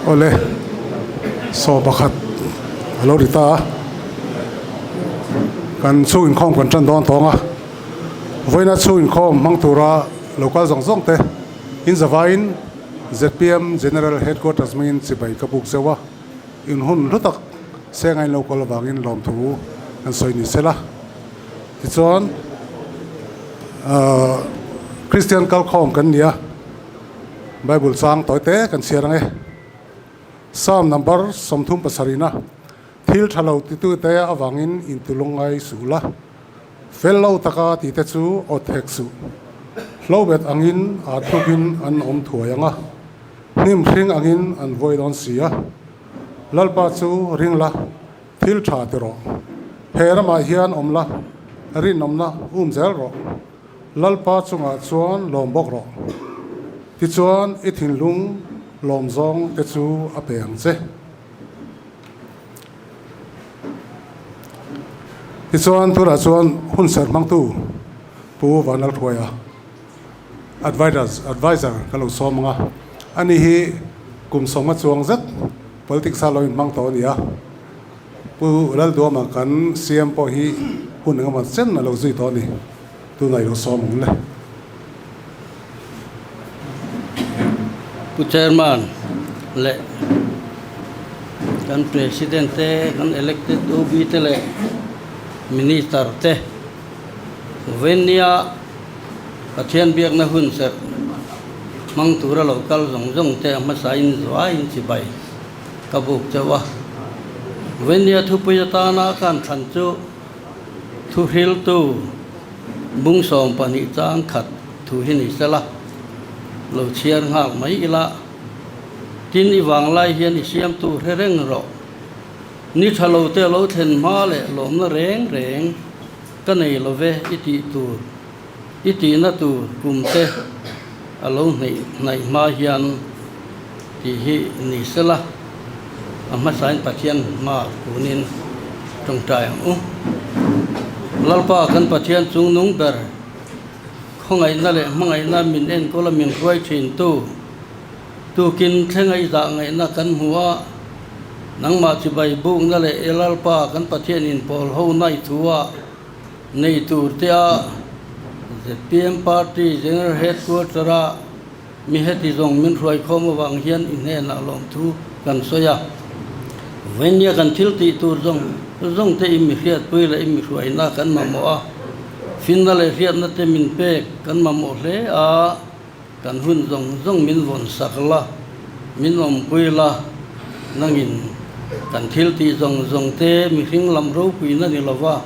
Awle, saw pakhat a lo ri ta a, kan chhung inkhawm kan tan dawn tawng a, vawiina chhung inkhawm hmang tura lo kal zawng zawng te in zavaiin zpm General Headquarters hmangin chibai ka buk zeuh a, in hun hlu tak senga in lo kal avangin lawmthu kan sawi ni sela. Tichuan ahh Kristian kalkhawm kan ni a, Bible chang tawi te kan chhiar ang e. Psalm number 37 na thil tha lo titu te avangin intulung ngai suh la, fel lo taka tih te chu aw thek suh. Hlobet angin aa tlukin an awm thuai ang a, hnim hring angin an vawi dawn si a. Lalpa chu ring la. Thil tha ti rawh. He ramah hian awm la, rinawmna um zel rawh. Lalpa chungah chuan lawm bawk rawh. Tichuan i thinlung lawm zawng te chu a pe ang che. Tichuan tunah chuan hun serh hmangtu Pu Vanlalhruaia Advisor ka lo sawm ang a. Ani hi kum sawmnga chuang zet Politics a lo inhmang tawh a ni a, Pu Lalduama kan CM pawh hi hun engemaw chen a lo zui tawh a ni, tunah i lo sawm ang le. Pu Chairman leh kan President te, kan elected OB te leh Minister te Venia Pathian biakna hun serh hmang tura lo kal zawng zawng te a hmasain zuaiin chibai ka buk chauh a. Venia thupui atana kan thlan chu thuhriltu bung 12 chang khat thu hi ni sela, lo chhiar nghak mai ila, tin i vanglai hian i siamtu hre reng rawh. Ni tha lo te lo thlen hma leh lawmna reng reng. Ka nei lo ve i tih tur, i tihna tur kum te a lo hneih hnaih hma hian tih hi ni sela, a hmasain Pathian hma kunin tawngtai ang u. Lalpa kan Pathian chung nung ber, khawngaihna leh hmangaihna min enkawl a min hruai thin tu, Tukin thlenga i dah ngaihna kan hmu a, nangmah chibai bukna leh i Lalpa kan Pathian inpawl ho nai thu a nei tur te a zpm Party General Headquarter a mi heti zawng min hruai khawm avang hian i hnenah lawmthu kan sawi a. Vawinia kan thil tih tur zawng zawng te i mi hriatpui leh i mi hruaina kan mamawh a, finna leh hriatna te min pek kan mamawh hle a. Kan hun zawng zawng min vawn sak la, min awmpui la, nangin kan thil tih zawng zawng te mihring lam ropuina ni lova,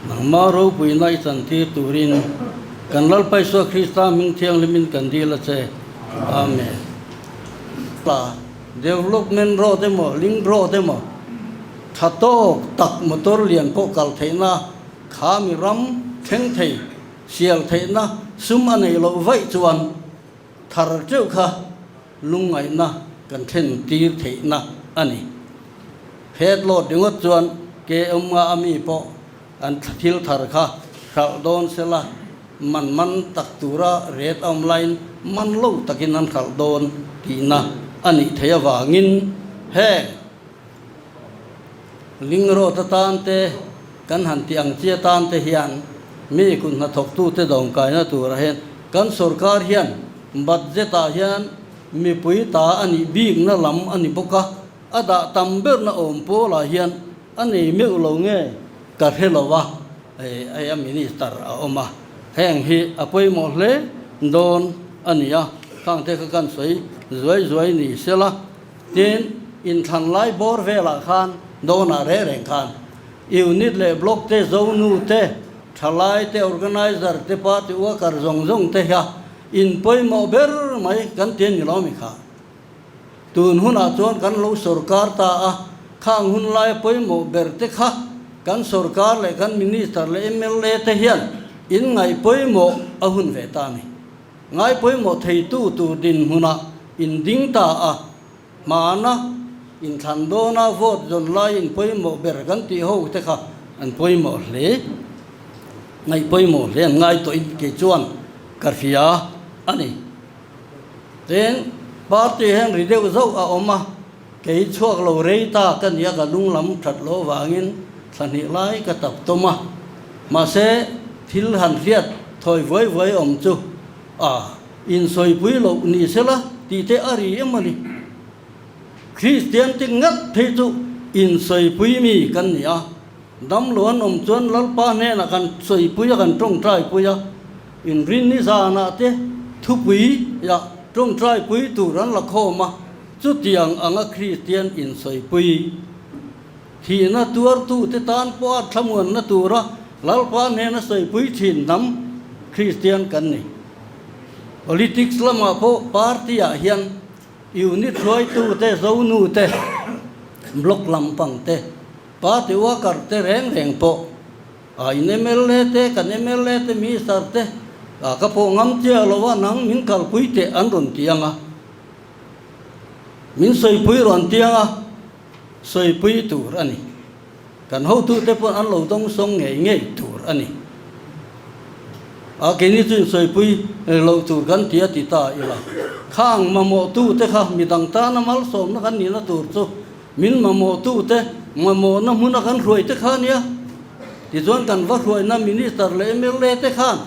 nangma ropuina i chantir turin kan Lalpa Isua Krista hming thianghlimin kan dil a che. Amen. La development road emaw link road emaw tha tawk tak motor lian pawh kal theihna kha mi ram thleng thei Sial theihna sum a neih loh vaih chuan thar teuh kha lungngaihna kan thlen tir theihna a ni. Head load ringawt chuan KM-a a mi pawh an thil thar kha hralh dawn sela man man tak tura ret a awm laiin man lo takin an hralh dawn tihna a nih theih avangin heng Ling road atan te kan han tih ang chi atan te hian mi kut hnathawktute dawmkaina turah hian kan sorkar hian budget ah hian mipui ta a nih bikna lam a ni bawk a, a dah tam berna awm pawlah hian a nei meuh lo nge ka hre lo a, hei a minister a awm a, heng hi a pawimawh hle dawn a ni a, khangte kha kan sawi zuai zuai ni sela. Tin, inthlan lai bawr velah khan dawnah reh reng khan unit leh block te, zonu te, thalai te, organizer te, party worker zawng zawng te hia in pawimawh ber mai kan ti a ni lo mi kha. Tun hunah chuan kan lo sorkar ta a, khang hun laia pawimawh ber te kha kan sorkar leh kan minister leh mla te hian in ngaih pawimawh a hun ve ta a ni. Ngai pawimawh theitu tur dinhmunah in ding ta a, hmana inthlan dawna vote zawn laiin pawimawh ber kan tih ho te kha an pawimawh hle. Ngaih pawimawh hle an ngai tawhin kei chuan ka hria a ni. Tin, party hian ri deuh zauh a awm a. Kei chhuak lo rei ta ka nia ka lung lam that loh vangin thla hnih lai ka tap tawm a. Mahse, thil han hriat thawi vuai vuai awm chu a insawipui loh ni sela tih te a ri em a ni. Kristian te ngat phei chu insawipui mi kan ni a, damlo an awm chuan Lalpa hnenah kan sawipui a, kan tawngtaipui a, inrinni zanah te thupui ah tawngtaipui tur an la khawm a, chutiang anga Kristian insawipui thihna tuartute tan pawha thlamuanna tura Lalpa hnena sawipui thin hnam Kristian kan ni. Politics lamah pawh party ah hian Unit hruaitute, zonute, block lampangte, party worker te reng reng pawh a in mla te, kan mla te, minister te ka pawh ngam chiah lo a, nang min kalpui teh an rawn ti ang a, min sawipui rawn ti ang a, sawipui tur a ni. Kan hotute pawh an lo dawngsawng ngei ngei tur a ni. A keini chu insawipui loh tur kan ti a ti ta ila. Khang mamawhtute kha midang tana malsawmna kan nihna tur chu min mamawhtute mamawhna hmuna kan hruaite kha a nia. Tichuan kan va hruaina Minister leh mla te khan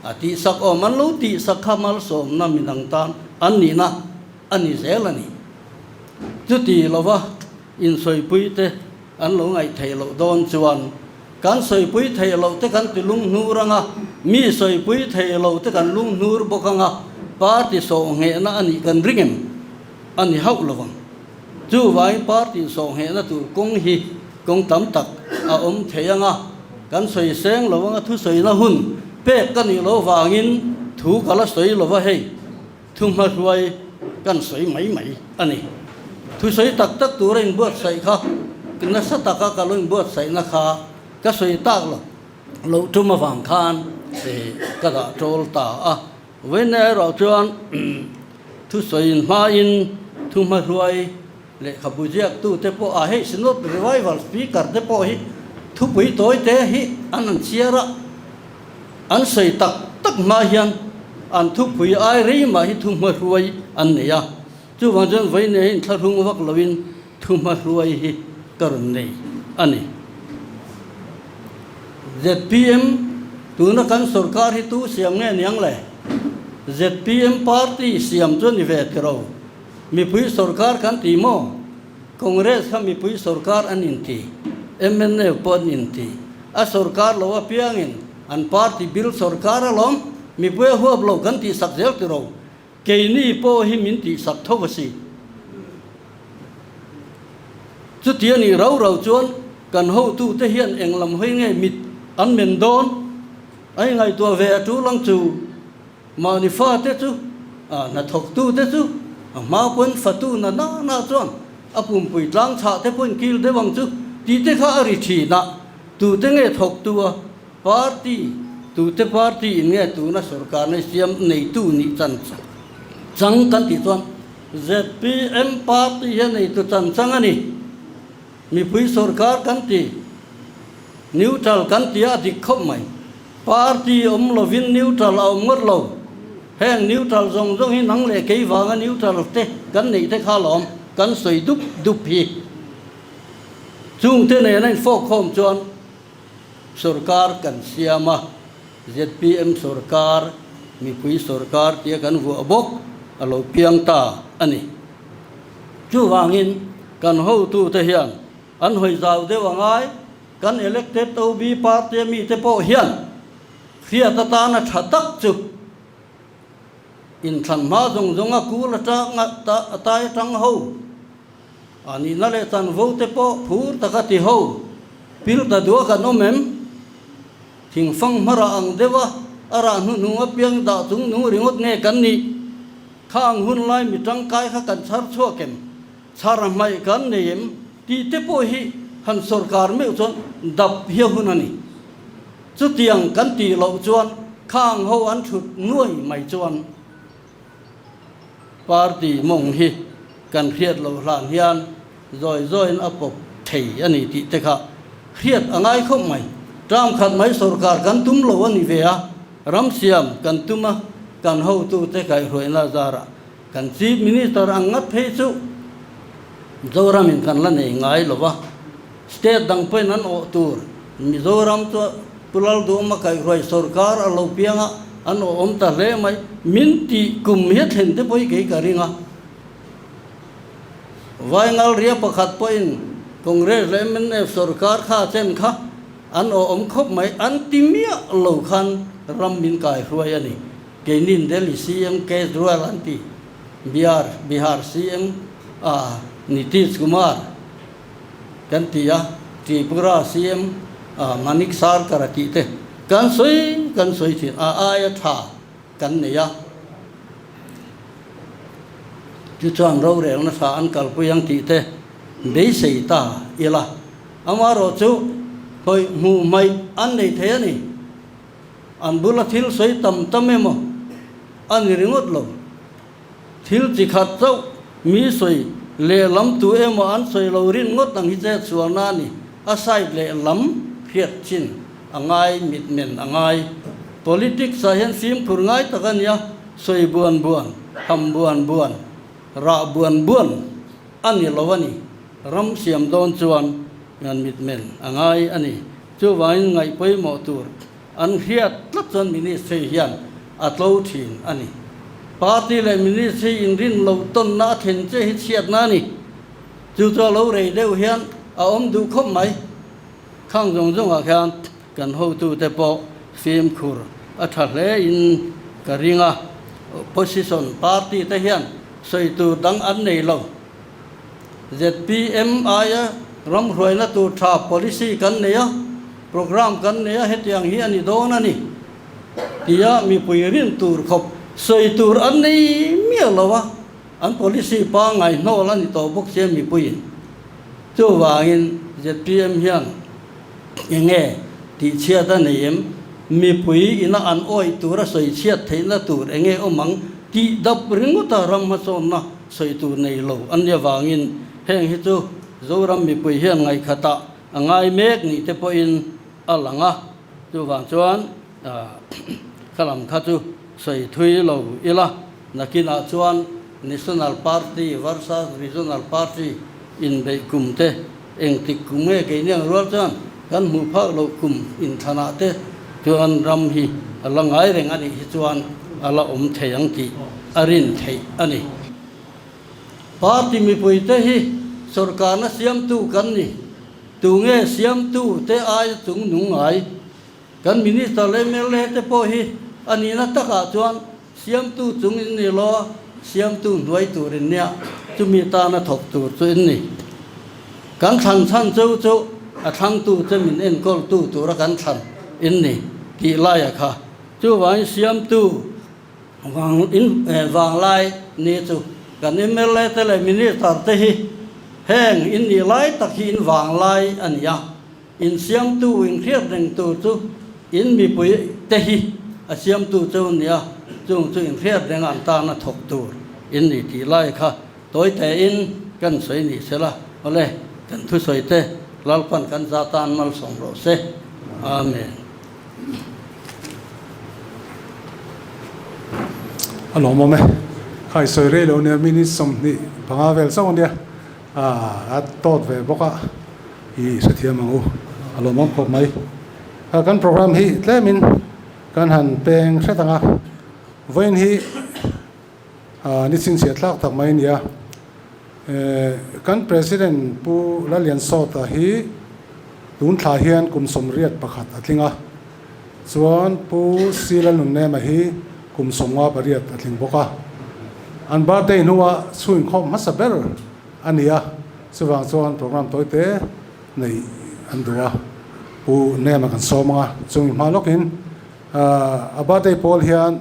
a tihsak awm an lo tihsak kha malsawmna midang tan an nihna a ni zel a ni. Chuti lova insawipui te an lo ngaih theih loh dawn chuan kan sawipui theih loh te kan ti lunghnur ang a, mi sawipui theih loh te kan lunghnur bawk ang a, party sawhnghehna a nih kan ring em? A ni hauh lo vang. Chuvangin party sawhnghehna tur kawng hi kawng tam tak a awm thei ang a, kan sawi seng lo ang a, thusawina hun pek ka nih loh vangin thu ka la sawi lo va hei. Thu hmahruai kan sawi mai mai a ni. Thusawi tak tak tura inbuatsaih kha nasa taka ka lo inbuatsaihna kha ka sawi tak lo loh tum avang khan ka dah tawl ta a. Vawiin erawh chuan thusawi hmain thu hmahruai lehkhabu ziaktute pawh a hei Synod Revival Speaker te pawh hi thupui tawi te hi an han chhiar a. An sawi tak tak hma hian an thupui ai rei mah hi thuhmahruai an nei a, chuvang chuan vawiin hi inthlahrung vak loin thuhmahruai hi ka rawn nei a ni. Zpm tuna kan sorkar hi tu siam nge niang le? Zpm party siam chu a ni ve tiro, mipui sorkar kan ti maw? Congress kha mipui sorkar an inti, mnf pawh an inti. A sorkar lo apiangin an party bil sorkar alawm, mipui a huap lo kan tihsak zel tiro, keini pawh hi min tihsak tho a si. Chuti a nih rau rau chuan kan hotute hian eng lam hawi nge mit an men dawn? A ingaihtuah ve a tul ang chu. Mahni fate chu a hnathawktute chu a hma pawn fatu na na na chuan a pumpui tlang chhah te pawhin kil deuh ang chu tih te kha a ri thin a, tute nge thawktu a party, tute party in nge tuna sorkarna siam neitu nih chan chang kan tih chuan zpm party hian neitu chan chang a ni. Mipui sorkar kan ti, neutral kan ti a dik khawp mai. Party awm lovin neutral a awm ngawt lo. Heng neutral zawng zawng hi nang leh kei vanga neutral te kan neih te kha lawm kan sawi dup dup hi. Chungte nena infawkkhawm chuan sorkar kan siam a, zpm sorkar, mipui sorkar tia kan vuah bawk a lo piang ta a ni. Chuvangin kan hotute hian an hawi zau deuh a ngai, kan elected OB party a mite pawh hian hriat atana tha tak chu inthlan hma zawng zawng a kul atang a tai atang ho a nihna leh chanvo te pawh phur taka ti ho pil ta duah kan awm em? Thingfang hmara ang deuh a a rah hnuhnung apiang dah chung nung ringawt nge kan nih? Khang hun lai mi tangkai kha kan chhar chhuak em? Chhar hmaih kan nei em? Tih te pawh hi han sorkar meuh chuan dap hi a hun a ni. Chutiang kan tih loh chuan khang ho an thut nuai mai chuan party mawng hi kan hriat loh hlan hian zawi zawiin a pawp thei a ni tih te kha hriat a ngai khawp mai. Term khat mai sorkar kan tum lo a ni ve a, ram siam kan tum a, kan hotute kaihhruaina zarah kan Chief Minister ang ngat phei chu. Zoramin kan la nei ngai lo va, state dang pawhin an awh tur Mizoram chu Pu Lalduhawma kaihhruai sorkar a lo piang a, an awh awm ta hle mai. Min tih kum hi a thlen te pawh hi kei ka ring a. Vaingalria pakhat pawhin Congress leh mnf sorkar kha a chen kha an awh awm khawp mai, an ti miah lo khan ram min kaihruai a ni. Keinin Delhi CM Kejriwal an ti, Bihar Bihar CM ah Nitish Kumar kan ti a, Tripura CM ah Manik Sarkar a tih te kan sawi kan sawi thin a, aia tha kan nei a. Chu chuan rorelna tha an kalpui ang tih te beisei ta ila, amaherawhchu hawi hmuh hmaih an nei thei a ni. An bula thil sawi tam tam emaw a ni ringawt lo. Thil chi khat chauh mi sawi lehlam tu emaw an sawi lo rin ngawt ang hi che chualna a ni. A side lehlam hriat chin a ngai, mitmen a ngai. Politics ah hian fimkhur ngai tak a nia, sawi buan buan, ham buan buan, rah buan buan a ni lo a ni. Ram siam dawn chuan mitmen a ngai a ni. Chuvangin ngaih pawimawh tur an hriat tlat chuan ministry hian a tlo thin a ni. Party leh ministry inrin loh tawnna a thlen che hi chhiatna a ni. Chu chu a lo rei deuh hian a awm duh khawp mai. Khang zawng zawngah khian kan hotute pawh fimkhur a tha hle in ka ring a. Opposition party te hian sawi tur dang an nei lo. Zpm aia ramhruaina tur tha policy kan nei a, programme kan nei a, hetiang hi a ni dawn a ni tia mipui rin tur khawp sawi tur an nei miah lo a, an policy pangngai hnawl a ni tawh bawk sia mipuiin. Chuvangin zpm hian enge tihchhiat a nei em? Mipui ina an awih tura sawi chhiat theihna tur enge awm ang tih dap ringawta ram hmasawnna Sawi tur nei lo an nia vangin heng hi chu Zoram mipui hian ngaihkhatah a ngai mek nih te pawhin a lang a, chuvang chuan kha lam kha chu sawi thui lo ila, nakinah chuan National Party versus Regional Party inbeih kum te engtik kum nge keini ang rual chuan kan hmuh phak loh kum inthlanah te chuan ram hi a la ngai reng a nih hi chuan a la awm thei ang tih a rin theih a ni. Party mipuite hi sawrkarna siamtu kan ni. Tunge siamtu te aia chung nung ngai? Kan Minister leh mla te pawh hi a nihna takah chuan Siamtu chung in ni lo a, siamtu hnuai tur in nia, chumi tana thawk tur chu in ni. Kan thlan chhan cheu chu a thlangtu che min enkawltu tura kan thlan in ni tih laia kha. Chuvangin siamtu vang in vanglai ni chu kan mla te leh minister te hi heng in nih lai tak hi in vanglai a ni a. In siamtu in hriat reng tur chu in mipui te hi a siamtu chu nia, chung chu in hriat reng an tana thawk tur in ni tih lai kha tawi tein kan sawi ni sela, awle kan thusawi te Lalpan kan za tan malsawm rawh se. Amen. A lawmawm e. Kha i sawi rei lo nia minute 25 vel chauh ania. A tawt ve bawk a, i hrethiam ang u, a lawmawm khawp mai. Kan program hi tlemin kan han peng hret ang a, vawiin hi ni chhinchhiah tlak tak mai a ni a. Kan President Pu Lalliansawta hi tun thla hian kum 81 a tling a, chuan Pu Si Lalnunnema hi kum 58 a tling bawk a. An birthday hnuah chhunkhawm hmasa ber a ni a, chuvang chuan program tawite neih an duh a, Pu Nema kan sawm ang a, chumi hma lawkin a birthday pawl hian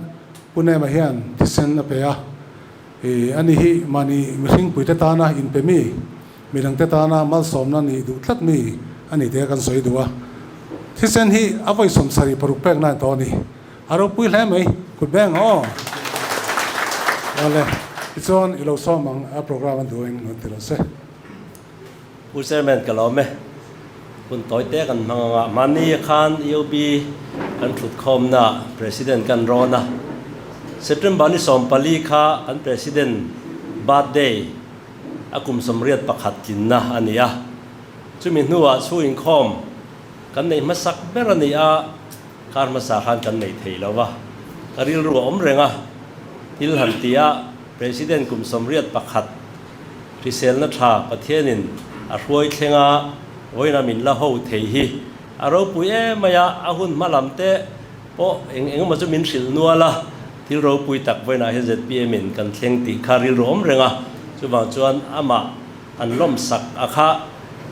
Pu Nema hian thisen a pe a, I ani hi mahni mihringpuite tana inpe mi, midangte tana malsawmna nih duh tlat mi a ni tih kan sawi duh a. Thisen hi a vawi 76 pek na tawh a ni. A ropui hle mai, kut beng aw. Awle, tichuan i lo sawm ang a program a duhin rawn ti lo se. Pu Chairman ka lawm e. Hun tawi te kan hmang ang a, mahni khan EOB kan thut khawmna President kan rawn a. September ni 14 kha kan President birthday a kum 81 tlinna a ni a. Chumi hnuah chhung inkhawm kan neih hmasak ber a ni a, kar hmasa khan kan nei thei lo va, ka rilru a awm reng a, thil han ti a, President kum 81 hriselna tha Pathianin a hruai thleng a, vawiina min la ho thei hi a ropui em mai a, a hun hma lam te pawh eng eng emaw chu min hrilh nual a, thil ropui tak vawiinah hian zpm in kan thleng tih kha rilru awm reng a, chuvang chuan amah an lawmsak a kha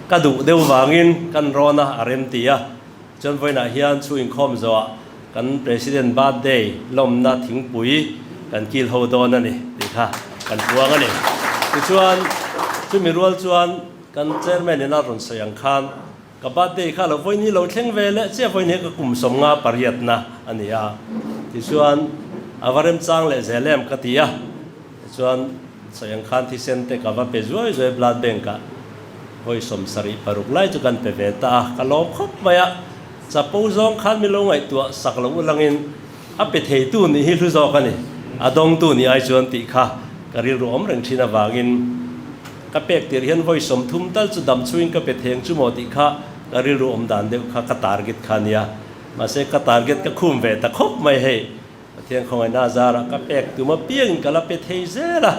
ka duh deuh vangin kan rawn a, a rem ti a. Chuan vawiinah hian chhu inkhawm zawhah kan President birthday lawmna thingpui kan kil ho dawn a ni tih kha kan puang a ni. Tichuan chumi rual chuan kan Chairman in a rawn sawi ang khan ka birthday kha lo vawiin hi lo thleng ve leh chiah vawiin hi ka kum 58na a ni a. Tichuan a va remchang leh zel em ka ti a. Tichuan sawi ang khan thisen te ka va pe zuai zuai blood bank ah vawi 76 lai chu kan pe ve ta a, ka lawm khawp mai a, chapo zawng khan min lo ngaihtuah sak lo ulangin a pe theitu nih hi hlu zawk a ni, a dawngtu nih ai chuan tih kha ka rilru awm reng thin avangin ka pek tir hian vawi 30 tal chu dam chhuin ka pe theng chu maw tih kha ka rilru awm dan deuh kha ka target kha a nia, mahse ka target ka khum ve ta khawp mai hei. Pathian khawngaihna a zarah ka pek tum apiangin ka la pe thei zel a,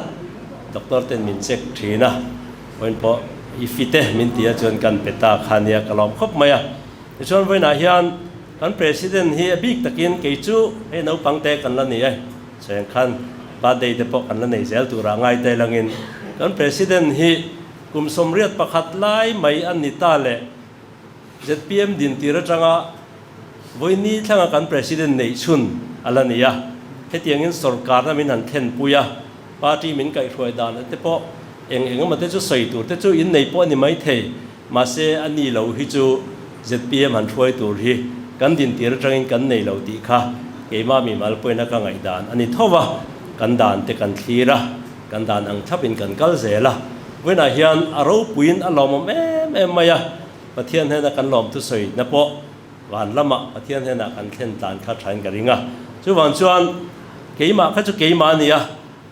doctor ten min check thin a, vawiin pawh i fit e min ti a chuan kan pe ta kha nia ka lawm khawp mai a. Tichuan vawiinah hian kan president hi a bik takin kei chu hei naupang te kan la ni e, cheng khan birthday te pawh kan la nei zel turah ngai te langin kan president hi kum 81 lai mai a ni ta leh zpm din tir atanga Vawiini thlanga kan President neih chhun a la ni a, hetiangin sorkarna min han thlenpui a, party min kaihhruai dan te pawh eng eng emaw te chu sawi tur te chu innei pawh a ni maithei, mahse a ni lo hi chu zpm han hruai tur hi kan dintir atangin kan nei lo tih kha keimah mimal pawhin a ka ngaihdan a ni tho va, kan dan te kan thlir a, kan dan ang thlapin kan kal zel a, vawiinah hian a ropuiin a lawmawm em em mai a. Pathian hnena kan lawm thusawi na pawh van lamah Pathian hnenah kan thlen tlan kha thain ka ring a. Chuvang chuan keimah kha chu keimah a ni a,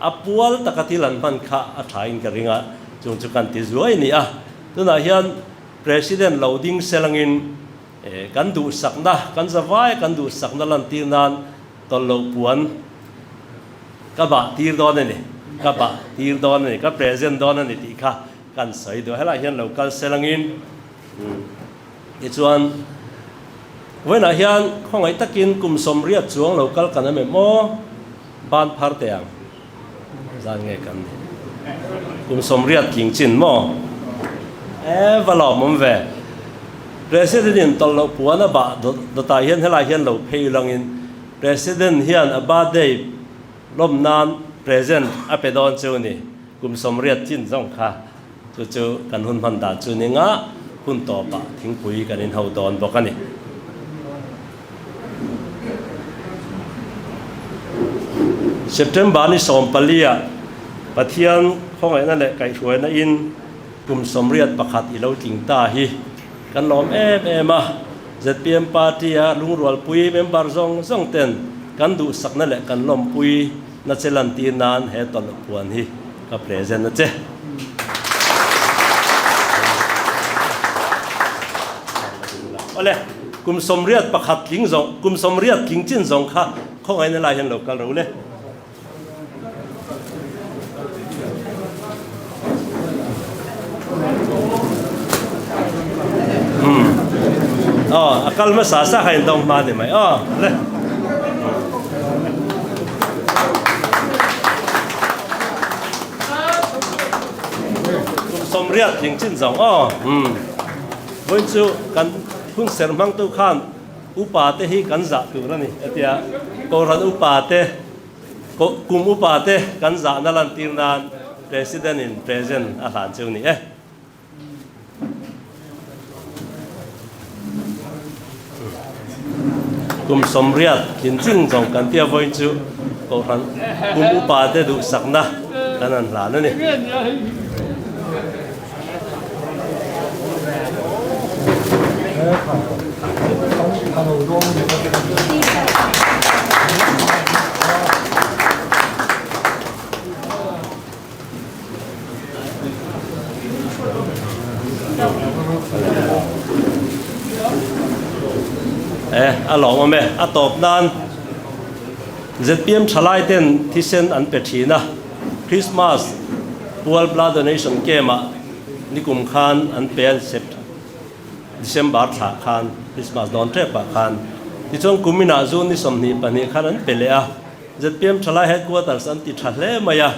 a pual taka thil an hman kha a thain ka ring a, chung chu kan ti zuai a ni a. Tunah hian President lo ding selangin kan duhsakna, kan zavai kan duhsakna lantir nan tawlh loh puan ka bah tir dawn a ni, ka bah tir dawn a ni, ka present dawn a ni tih kha Kan sawi duh helai hian lo kal sel angin tichuan vawiinah hian khawngaih takin kum 80 chuang lo kal kan awm em aw ban phar teh ang zan nge kan ni kum 80 tling chin maw e va lawm awm ve President in tawlh loh puan a bah dawtah hian helai hian lo phei langin President hian a birthday lawm nan present a pe dawn chu ni. Kum 80 chin zawng kha chu chu kan hun hman dan chu ni nga hun tawpah thingpui kan inho dawn bawk a ni. September ni 14 ah Pathian khawngaihna leh kaihhruaina in kum 81 i lo tling ta hi kan lawm em em a. Zpm party a lungrualpui member zawng zawng ten kan duhsakna leh kan lawmpui Na che lantir nan he tawlh puan hi ka present a che. Awle, kum 81 tling zawng, kum 80 tling chin zawng kha khawngaihna lai hian lo kal ro le. Aw, a kal hmasa sa kha in dawng hma ni mai. Aw, le. Kum 80 tling chin zawng aw. Vawiin chu kan hun ser hmangtu khan upa te hi kan zah tur a ni a tia. Kohhran upa te, kum upa te kan zahna lantir nan President in present a hlan chu ni e. Kum 80 thin chin zawng kan tia vawiin chu Kohhran kum upa te duhsakna kan han hlan a ni. E, a lawmawm e. A tawp nan zpm thalai ten thisen an pe thin a, Christmas pual blood donation camp ah nikum khan an pe a, Sept. December thlah khan Christmas dawn tep ah khan tichuan kuminah June ni 22 khan an pe leh a, zpm thalai headquarters an ti tha hle mai a,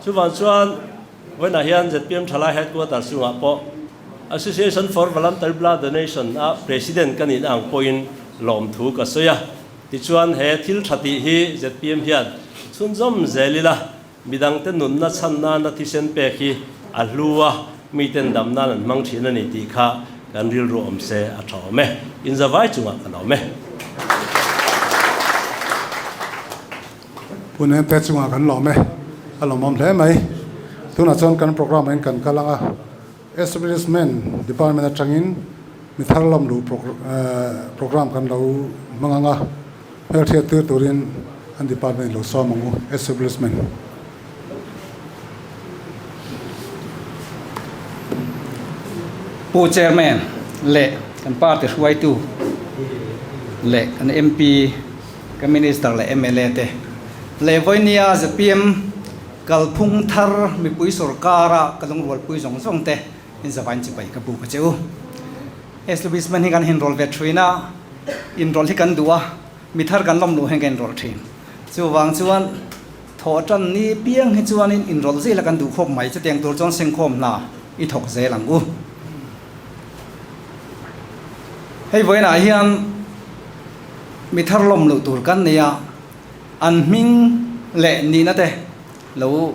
chuvang chuan vawiinah hian zpm thalai headquarters chungah pawh Association for Voluntary Blood Donation a President ka nihna ang pawhin lawmthu ka sawi a, tichuan he thil tha tih hi zpm hian chhunzawm zel ila Midangte nunna chhan nana thisen pek hi a hlu a, miten dam nan an hmang thin a ni tih kha kan rilru awm se a tha awm e. Inzavai chungah kan awm e. Pu Nente chungah kan lawm e. A lawmawm hle mai. Tunah chuan kan programme ah in kan kal ang a, Establishment Department atangin mi thar lam luh programme kan lo hmang ang a. Hmelhriat tir turin an department lo sawm ang u, establishment. Pu Chairman leh kan party hruaitu leh kan MP, kan Minister leh mla te leh vawinia zpm kalphung thar mipui sorkara ka lungrualpui zawng zawng te inzavain chibai ka buk a che u. Establishment hi kan inrawl ve thin a, inrawl hi kan duh a, mi thar kan lawm luh hian kan inrawl thin. Chuvang chuan thawh tan ni piang hi chuanin inrawl zel a kan duh khawp mai, chutiang tur chuan sengkhawm hna i thawk zel ang u. Hei vawiinah hian mi thar lawm luh tur kan nei a, an hming leh nihna te lo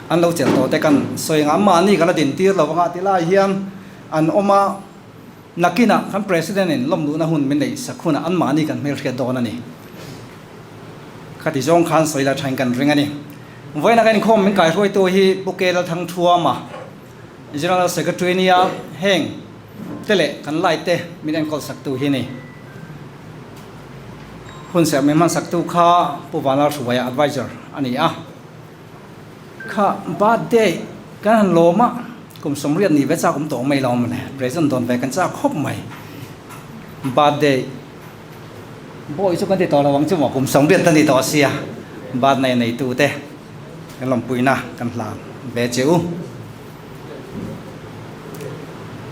an lo chelh tawh te kan sawi ang a, mahni kan la dintir lo anga tilai hian An awm a, nakinah kan President in lawmluhna hun min neih sak hunah anmahni kan hmelhriat dawn a ni. Khati zawng khan sawi la thain kan ring a ni. Vawiina kan inkhawm min kaihruaitu hi Pu K Lalthangthuama, General Secretary nia heng te leh kan light te min enkawl saktu hi a ni. Hun serh min hman saktu kha Pu Vanlalhruaia Adviser a ni a. Kha birthday kan han lawm a, kum 80 ni ve chak awm tawh mai lo mawle, present dawn ve kan chak khawp mai. Birthday boy chu kan ti tawh lo ang chu maw, kum 80 ta ni tawh sia, birthday neitu te kan lawmpuina kan hlan ve che u.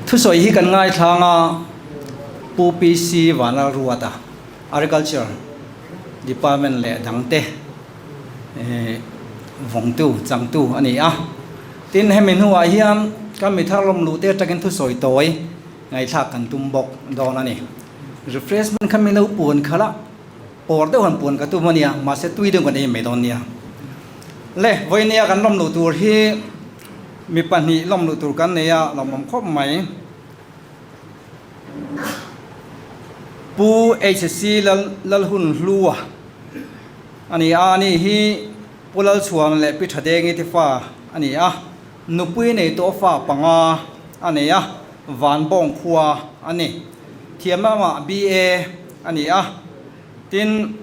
Thusawi hi kan ngaithlang a, Pu PC Vanlalruata, Agriculture Department leh dangte, vawngtu, changtu a ni a. Tin, hemi hnuah hian kan mi thar lawm luhte atangin thusawi tawi ngaihthlak kan tum bawk dawn a ni. Refreshment kha mi lo puan khalh a, pawr deuh han puan ka tum a nia, mahse tui deuh kan ei mai dawn nia. Le, vawinia kan lawm luh tur hi mi pahnih lawm luh tur kan nei a, lawmawm khawp mai. Pu HC Lalhunhlua. A ni a, ani hi Pu Lalchhuan leh Pi Thadengi te fa a ni a, nupui nei tawh fa panga a nei a, Vanbawng khua a ni. Thiam lamah BA a ni a, tin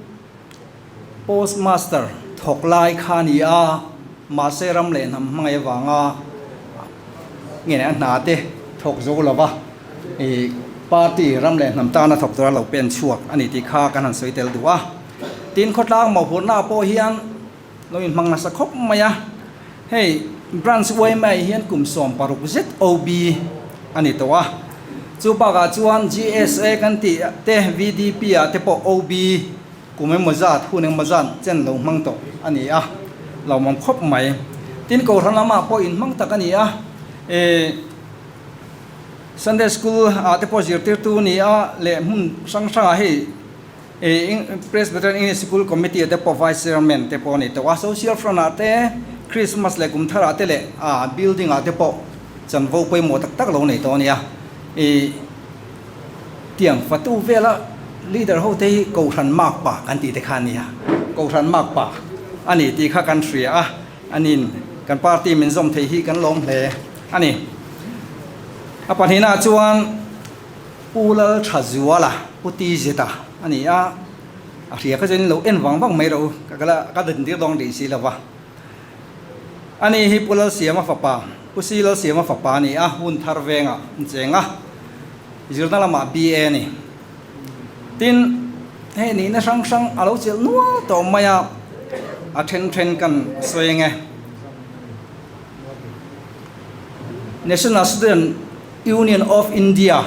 Post Master thawk lai kha a ni a, mahse ram leh hnam hmangaih avanga nge a hna te thawk zo lova ih party ram leh hnam tana thawk tura lo pen chhuak a ni tih kha kan han sawi tel duh a. Tin, khawtlang mawhphurhna pawh hian lo inhmang nasa khawp mai a, hei Branch yma hian kum 16 zet OB a ni tawh a, chu bakah chuan GSA kan tih te VDP ah te pawh OB kum emaw zat hun emaw zat chen lo hmang tawh a ni a, lawmawm khawp mai. Tin, Kohhran lamah pawh inhmang tak a ni a, ih Sunday School ah te pawh zirtirtu a ni a leh hmun hrang hrangah hei Presbyterian English School Committee ah te pawh Vice Chairman te pawh a ni tawh a, Social Front ah te, Christmas leh kum thar ah te leh ah building ah te pawh chanvo pawimawh tak tak lo nei tawh a nia. Ih tiang fatu vela leader ho te hi Kohhran Makpa kan tih te kha a nia, Kohhran Makpa a ni tih kha kan hria a, anin kan party min zawm theih hi kan lawm hle a ni. A pahnihna ah chuan. Pu Lal Tha Zuala, Pu Ti Zeta a ni a, a hria kha chuan in lo en vang vang mai rawh u, ka kal a, ka din tir dawn rih si lo va. Ani hi Pu Lal Siama fapa. Pu Si Lalsiama fapa a ni a, hun thar vengah an cheng a, zirna lamah BA a ni. Tin, hei nihna hrang hrang a lo chelh nual tawh mai a, a then then kan sawi ang e. National Student Union of India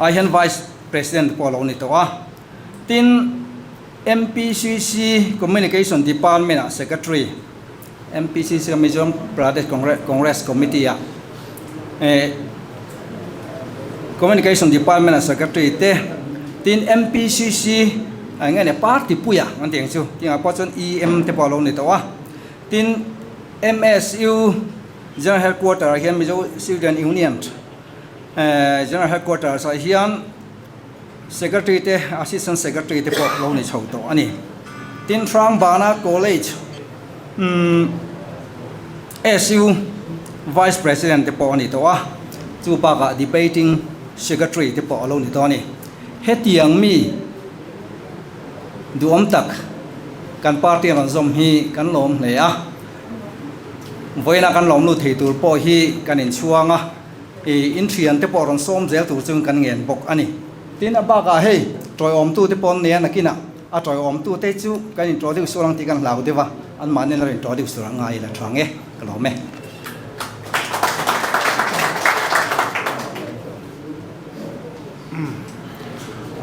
ah hian Vice President pawh a lo ni tawh a. Tin, MPCC Communication Department ah Secretary, MPCC a Mizoram Pradesh Congress Committee ah Communication Department ah Secretary te, tin MPCC ah eng nge ni party puia an tih ang chu, tingah pawh chuan EM te pawh a lo ni tawh a. Tin, MSU General Headquarter ah hian Mizo Student Union General Headquarters ah hian Secretary te, Assistant Secretary te pawh lo ni chho tawh a ni. Tin, Hrangbana College SU Vice President te pawh a ni tawh a, chu bakah Debating Secretary te pawh a lo ni tawh a ni. Hetiang mi duhawm tak kan party rawn zawm hi kan lawm hle a, vawiina kan lawm lut thei tur pawh hi kan inchhuang a. I inthian te pawh rawn sawm zel tur chuan kan ngen bawk a ni. Tin, a bakah hei tawiawmtu te pawh an nei a, nakinah a tawiawmtu te chu kan introduce sual ang tih kan hlau deuh a, anmahni an lo introduce tur ang ngai ila tha ang e, ka lawm e.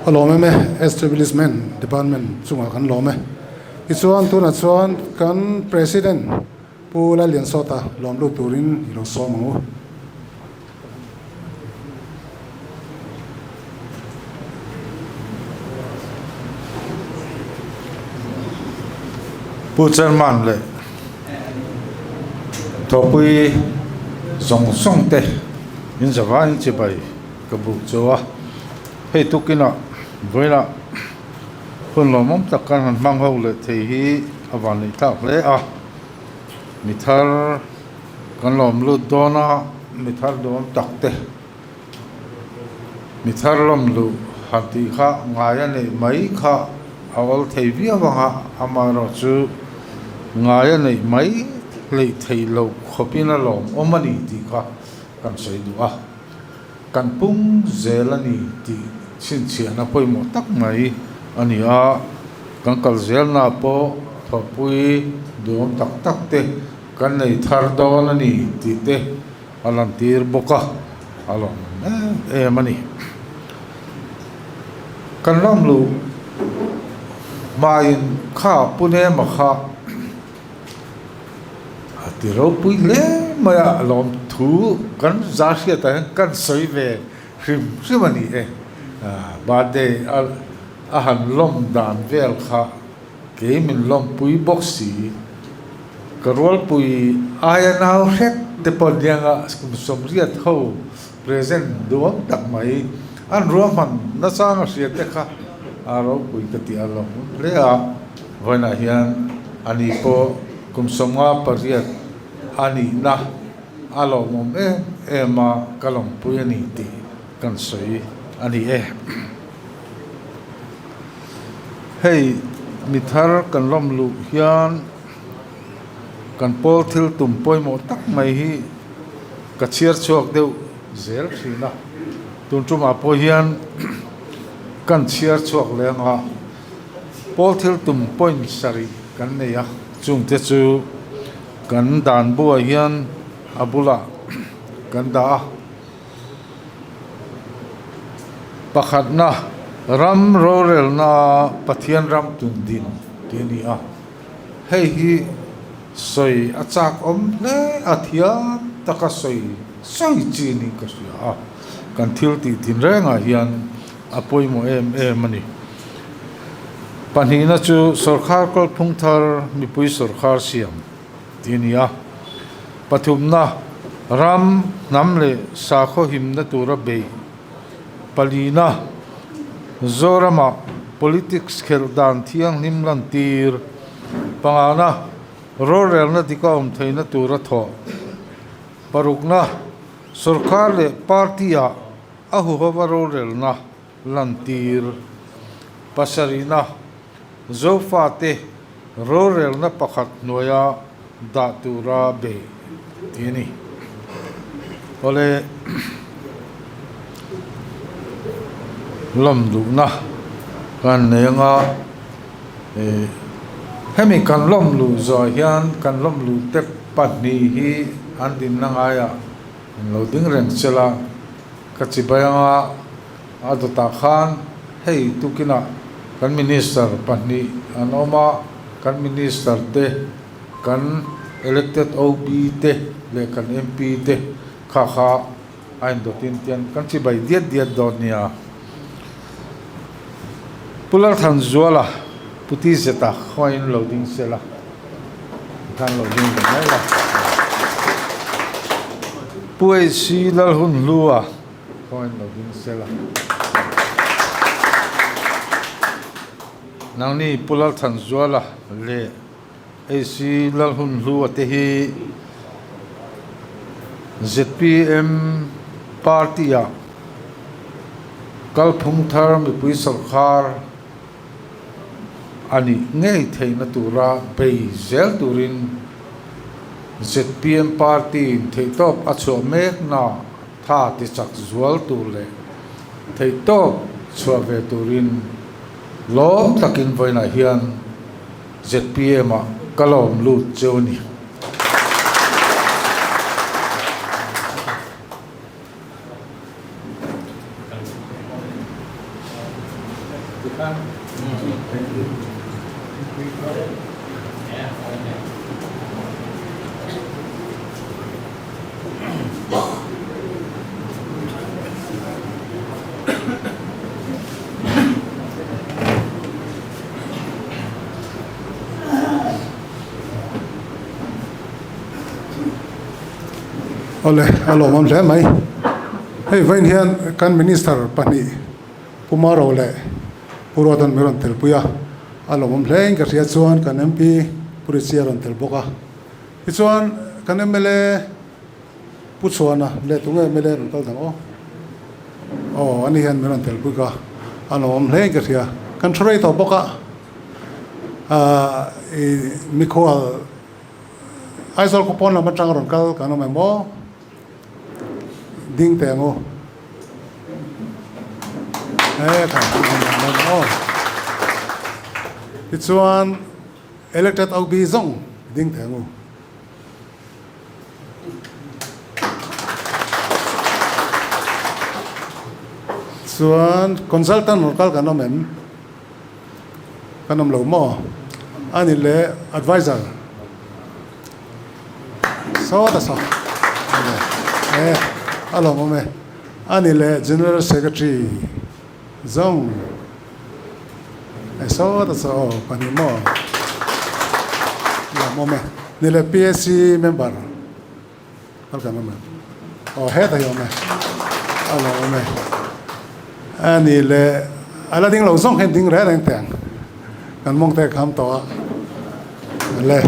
A lawm em e, Establishment Department chungah kan lawm e. Tichuan tunah chuan kan President Pu Lalliansawta lawm lut turin i lo sawm ang u. Pu Chairman leh Thawhpui zawng zawng te in zavaiin chibai ka buk chu a, hei tukinah vawilah hun lawmawm tak kan han hmang ho leh thei hi a vanneih thlak hle a. Mi thar kan lawm lut dawn a, mi thar duhawm tak te, mi thar lawm luh han tih kha ngai a neih mai kha a awl thei viau ang a, amaherawh chu ngai a neih mai hleih theih loh khawpin a lawm awm a ni tih kha kan sawi duh a, kan pung zel a ni tih chhinchhiahna pawimawh tak mai a ni a. Kan kal zelna pawh thawhpui duhawm tak tak te kan nei thar dawn a ni tih te a lantir bawk a, a lawmawm em em a ni. Kan ram luh hmain kha Pune-ma kha a ti ropui hle mai a, lawmthu kan za hriatah hian kan sawi ve hrim hrim a ni e. Birthday a A han lawm dan vel kha kei min lawmpui bawk si. Ka rualpui aia nau hret te pawh nianga kum sawmriat ho present duam tak mai an ruahman nachang a hria te kha a ropui ka tih a lawm hle a. Vawiinah hian ani pawh kum 58 a nihna a lawmawm em em a, ka lawmpui a ni tih kan sawi a ni e. Hei mi thar kan lawm luh hian kan pawl thil tum pawimawh tak mai hi ka chhiar chhuak deuh zel thin a, tun tumah pawh hian kan chhiar chhuak leh ang a, pawl thil tum point sarih kan nei a, chungte chu kan dan buah hian a bulah kan dah a. Pakhatna, ram rorelna Pathian ram tun din tih a ni a. Hei hi sawi a chak awm hle a, thiam taka sawi sawi chi niin ka hria a. Kan thil tih tinrengah hian a pawimawh em em a ni. Pahnihna chu sawrkhar kalphung thar mipui sawrkhar siam tih a ni a. Pathumna, ram, hnam leh sakhaw himna tura beih. Palina, Zoramah politics khelh dan thianghlim lantir. Pangana, rorelna dika awm theihna tura thawh. Parukna, sorkar leh party-ah a huhova rorelna lantir. Pasarihna, Zofate rorelna pakhat hnuaia dah tura beih tih a ni. Awle lawm duhna kan nei anga ih hemi kan lawm luh zawh hian kan lawm luh te pahnih hi an dinna ngaiah an lo ding reng sela ka chibai anga a dawtah khan hei tukinah kan minister pahnih an awm a kan minister te kan elected OB te leh kan MP te kha kha a indawtin tian kan chibai diat diat dawn nia. Pu Lalthanzuala Pu Tizeta khawiin lo ding sela tikhan lo ding ve mai la. Pu HC Lalhunhlua khawiin lo ding sela. Nangni Pu Lalthanzuala leh HC Lalhunhlua te hi zpm party-ah kalphung thar mipui sawrkar a nih ngei theihna tura bei zel turin zpm party-in theihtawp a chhuah mekna tha tichak zual tur leh theihtawp chhuah ve turin lawm takin vawiinah hian zpm ah ka lawm lut cheu a ni. Awle a lawmawm hle mai. Hei vawiin hian kan minister pahnih Pu Maro leh Pu Ruatan min rawn telpui a, a lawmawm hle in ka hria chuan kan MP Pu Richie a rawn tel bawk a. Tichuan kan mla Pu Chhuana leh tunge mla rawn kal dang aw? Aw ani hian min rawn telpui ka a lawmawm hle in ka hria. Kan thu rei tawh bawk a, aah i mikhual Aizawl khaw pawn lam atang rawn kal kan awm em aw? Ding teh ang u. He kha aw. Tichuan elected OB zawng ding teh ang u. Chuan consultant rawn kal kan awm em? Kan awm lo maw? A ni leh advisor sawt a saw e a lawm awm e. A ni leh general secretary zawng e sawt a saw aw pahnih maw? Lawm awm e. Ni leh PAC member. Kal kan awm em? Aw hetah hi awm e. A lo awm e. A ni le a la ding lo zawng hian ding reng reng teh ang. Kan mawng te kham tawh a. Le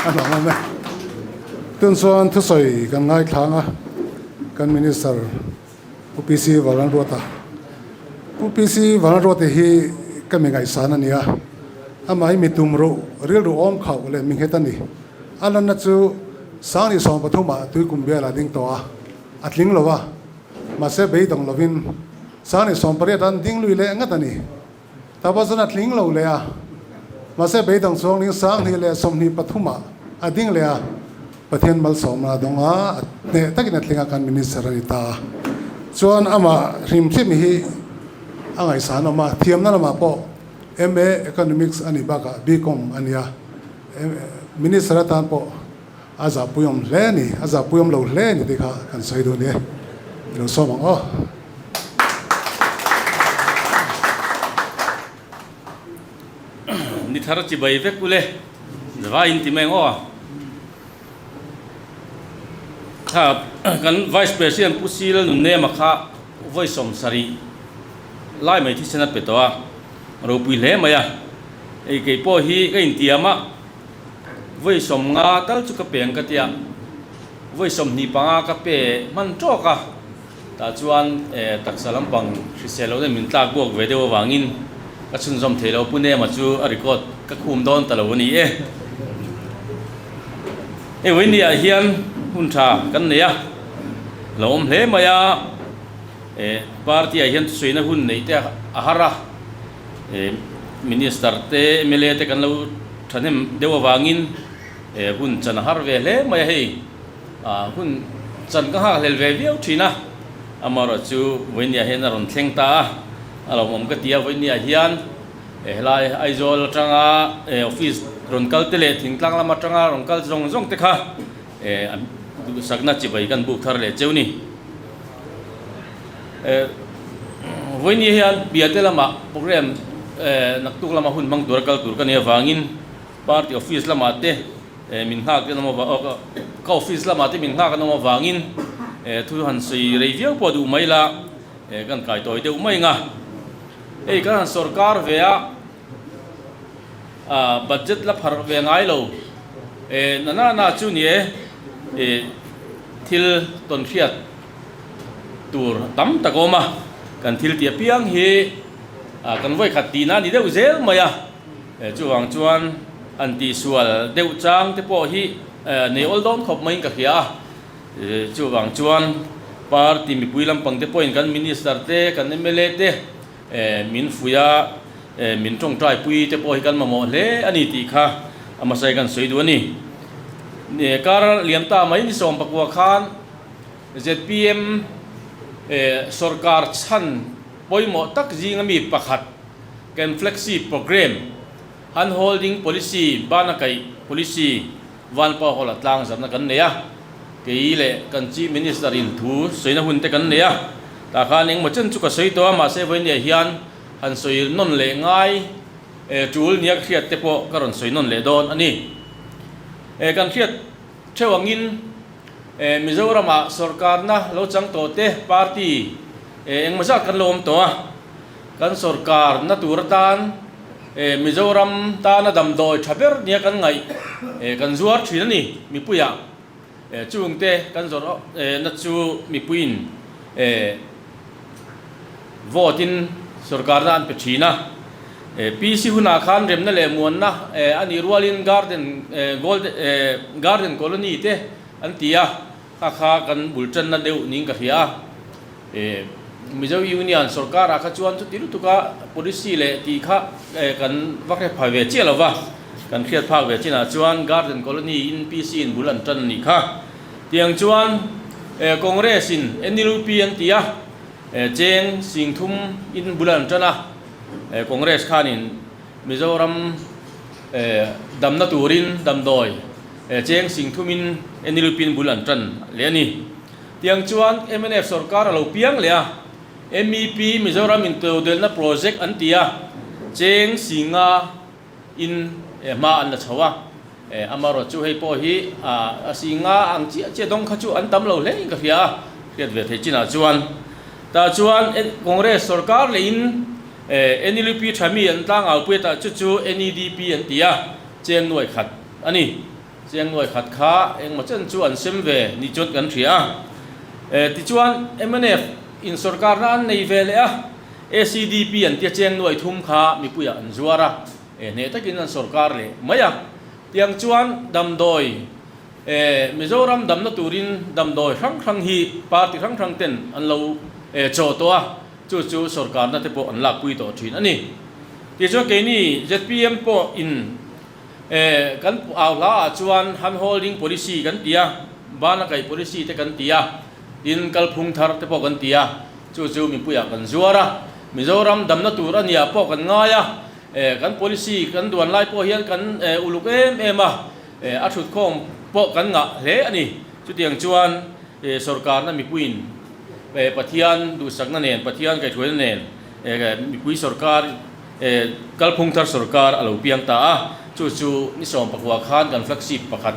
a lo awm e. Tun chuan thusawi kan ngaithlang a kan minister Pu PC Valanruata. Pu PC Valanruata hi ka mi ngaihsan a ni a. Amah hi mi tum ruh, rilru awm khauh leh mi nghet a ni. A lanna chu Sangni 13 ah Tuikum bial a ding tawh a, a tling lo a. Mahse beidawng lovin Sangni 18 an ding lui leh ngat a ni. Tapa chuan a tling lo leh a, mahse beidang chuang ling 2023 ah a ding leh a, Pathian malsawmna a dawng a, a hneh takin a tling a, kan minister a ni ta a. Chuan amah hrim hrim hi a ngaihsan awm a, thiamna lamah pawh MA Economics a nih bakah BCom a ni a, minister atan pawh a zahpuiawm hle a ni, a zahpuiawm lo hle a ni tih kha kan sawi duh a ni e. I lo sawm ang aw. Ni thar chi bai vek ule vai in ti mai ang aw. Kha kan Vice President Pu Sil Nunnema kha vawi 70 lai mai thisen a pe tawh a, ropui hle mai a. Hei kei pawh hi ka intiam a, vawi 50 tal chu ka pe ang ka tia, vawi 25 ka pe hman tawk a. Tah chuan taksa lampang hrisel lohna min tlak buak ve deuh avangin ka chhunzawm thei lo. Pu Nema chu a record ka khum dawn ta lo a ni e. Hei vawinia hian. hun tha kan nei a, lo awm hle mai a, eh party ah hian thusawiina hun neih te a har a, eh minister te mla te kan lo thahnem deuh avangin eh hun chan a har ve hle mai a hei ah hun chan ka nghakhlel ve viau thin a, amaherawhchu vawinia hian a rawn thleng ta a, a lo awm ka ti a vawinia hian. Helai Aizawl atanga office rawn kal te leh thingtlang lam atanga rawn kal zawng zawng te kha duhsakna chibai kan buk thar leh cheu ni. Vawiini hian Piate lamah program naktuk lama hun hmang tura kal tur ka nih avangin party office lamah te min nghak te an awm avang ka office lamah te min nghak an awm avangin thu han sawi rei viau pawh duh mai la kan kai tawi deuh mai ang a. Hei kan han sorkar ve a, budget la pharh ve ngai lo na na na chu ni e, thil tawn hriat tur tam tak a awm a, kan thil tih apiang hi kan vawikhat tihna a ni deuh zel mai a, chuvang chuan an tihsual deuh chang te pawh hi nei awl dawn khawp maiin ka hria a. Chuvang chuan party mipui lampang te pawhin kan minister te, kan mla te min fuih a, min tawngtaipui te pawh hi kan mamawh hle a ni tih kha a hmasa kan sawi duh a ni. Kar liam ta mai ni 19 khan zpm sorkar chhan pawimawh tak zinga mi pakhat kan flexi programme, hand holding policy, bana kaih policy, Vanpa Hall ah tlang zarhna kan nei a, kei leh kan Chief Minister in thu sawina hun te kan nei a, tah khan engmaw chen chu ka sawi tawh a, mahse vawinia hian han sawi nawn leh ngai tul nia ka hriat te pawh ka rawn sawi nawn leh dawn a ni. Kan hriat theuh angin Mizoram ah sorkarna lo chang tawh te party engmaw zat kan lo awm tawh a, kan sorkarna tur atan Mizoram tana damdawi tha ber nia kan ngaih kan zuar thin a ni mipuiah. Chungte kan zawrh na chu mipuiin vote in sorkarna an pe thin a. PC hunah khan remna leh muanna a nih rualin garden golden garden colony te an ti a. Kha kha kan bul tanna deuh niin ka hria a. Mizo Union sorkarah kha chuan chuti lutuka policy leh tih kha kan va hre phai ve chiah lo va, kan hriat phak ve chinah chuan Garden Colony in PC in bul an tan a nih kha. Tiang chuan Congress in NLUP an ti a, cheng singthum in bul an tan a, Congress khanin Mizoram damna turin damdawi cheng singthumin NLUP in bul an tan leh a ni. Tiang chuan mnf sorkar a lo piang leh a, MEP Mizoram intodelhna project an ti a, cheng singa in hma an la chho a, amaherawh chu hei pawh hi a singa ang chiah chiah dawng kha chu an tam lo hle in ka hria a, hriat ve theih chinah chuan. Tah chuan Congress sorkar lehin NLUP tha mi an tlangau pui a, tah chu chu NEDP an ti a, cheng nuai khat a ni. Chiang nuai khat kha engmaw chen chu an sem ve ni chuan kan hria a. Tichuan mnf in sorkarna an nei ve leh a, ACDP an tia chiang nuai thum kha mipuiah an zuar a, hneh takin an sorkar leh mai a. Tiang chuan damdawi Mizoram damna turin damdawi hrang hrang hi party hrang hrang ten an lo chawh tawh a, chu chu sorkarna te pawh an lakpui tawh thin a ni. Tichuan keini zpm pawh in Kan au hla ah chuan hand holding policy kan ti a, bana kaih policy te kan ti a, tin kalphung thar te pawh kan ti a, chu chu mipuiah kan zuar a, Mizoram damna tur a nia pawh kan ngai a, kan policy kan duan lai pawh hian kan uluk em em a, a thutkhawm pawh kan ngah hle a ni. Chutiang chuan sorkarna mipuiin Pathian duhsakna nen, Pathian kaihhruaina nen mipui sorkar, Kalphung thar sorkar a lo piang ta a, chu chu ni 19 khan kan flagship pakhat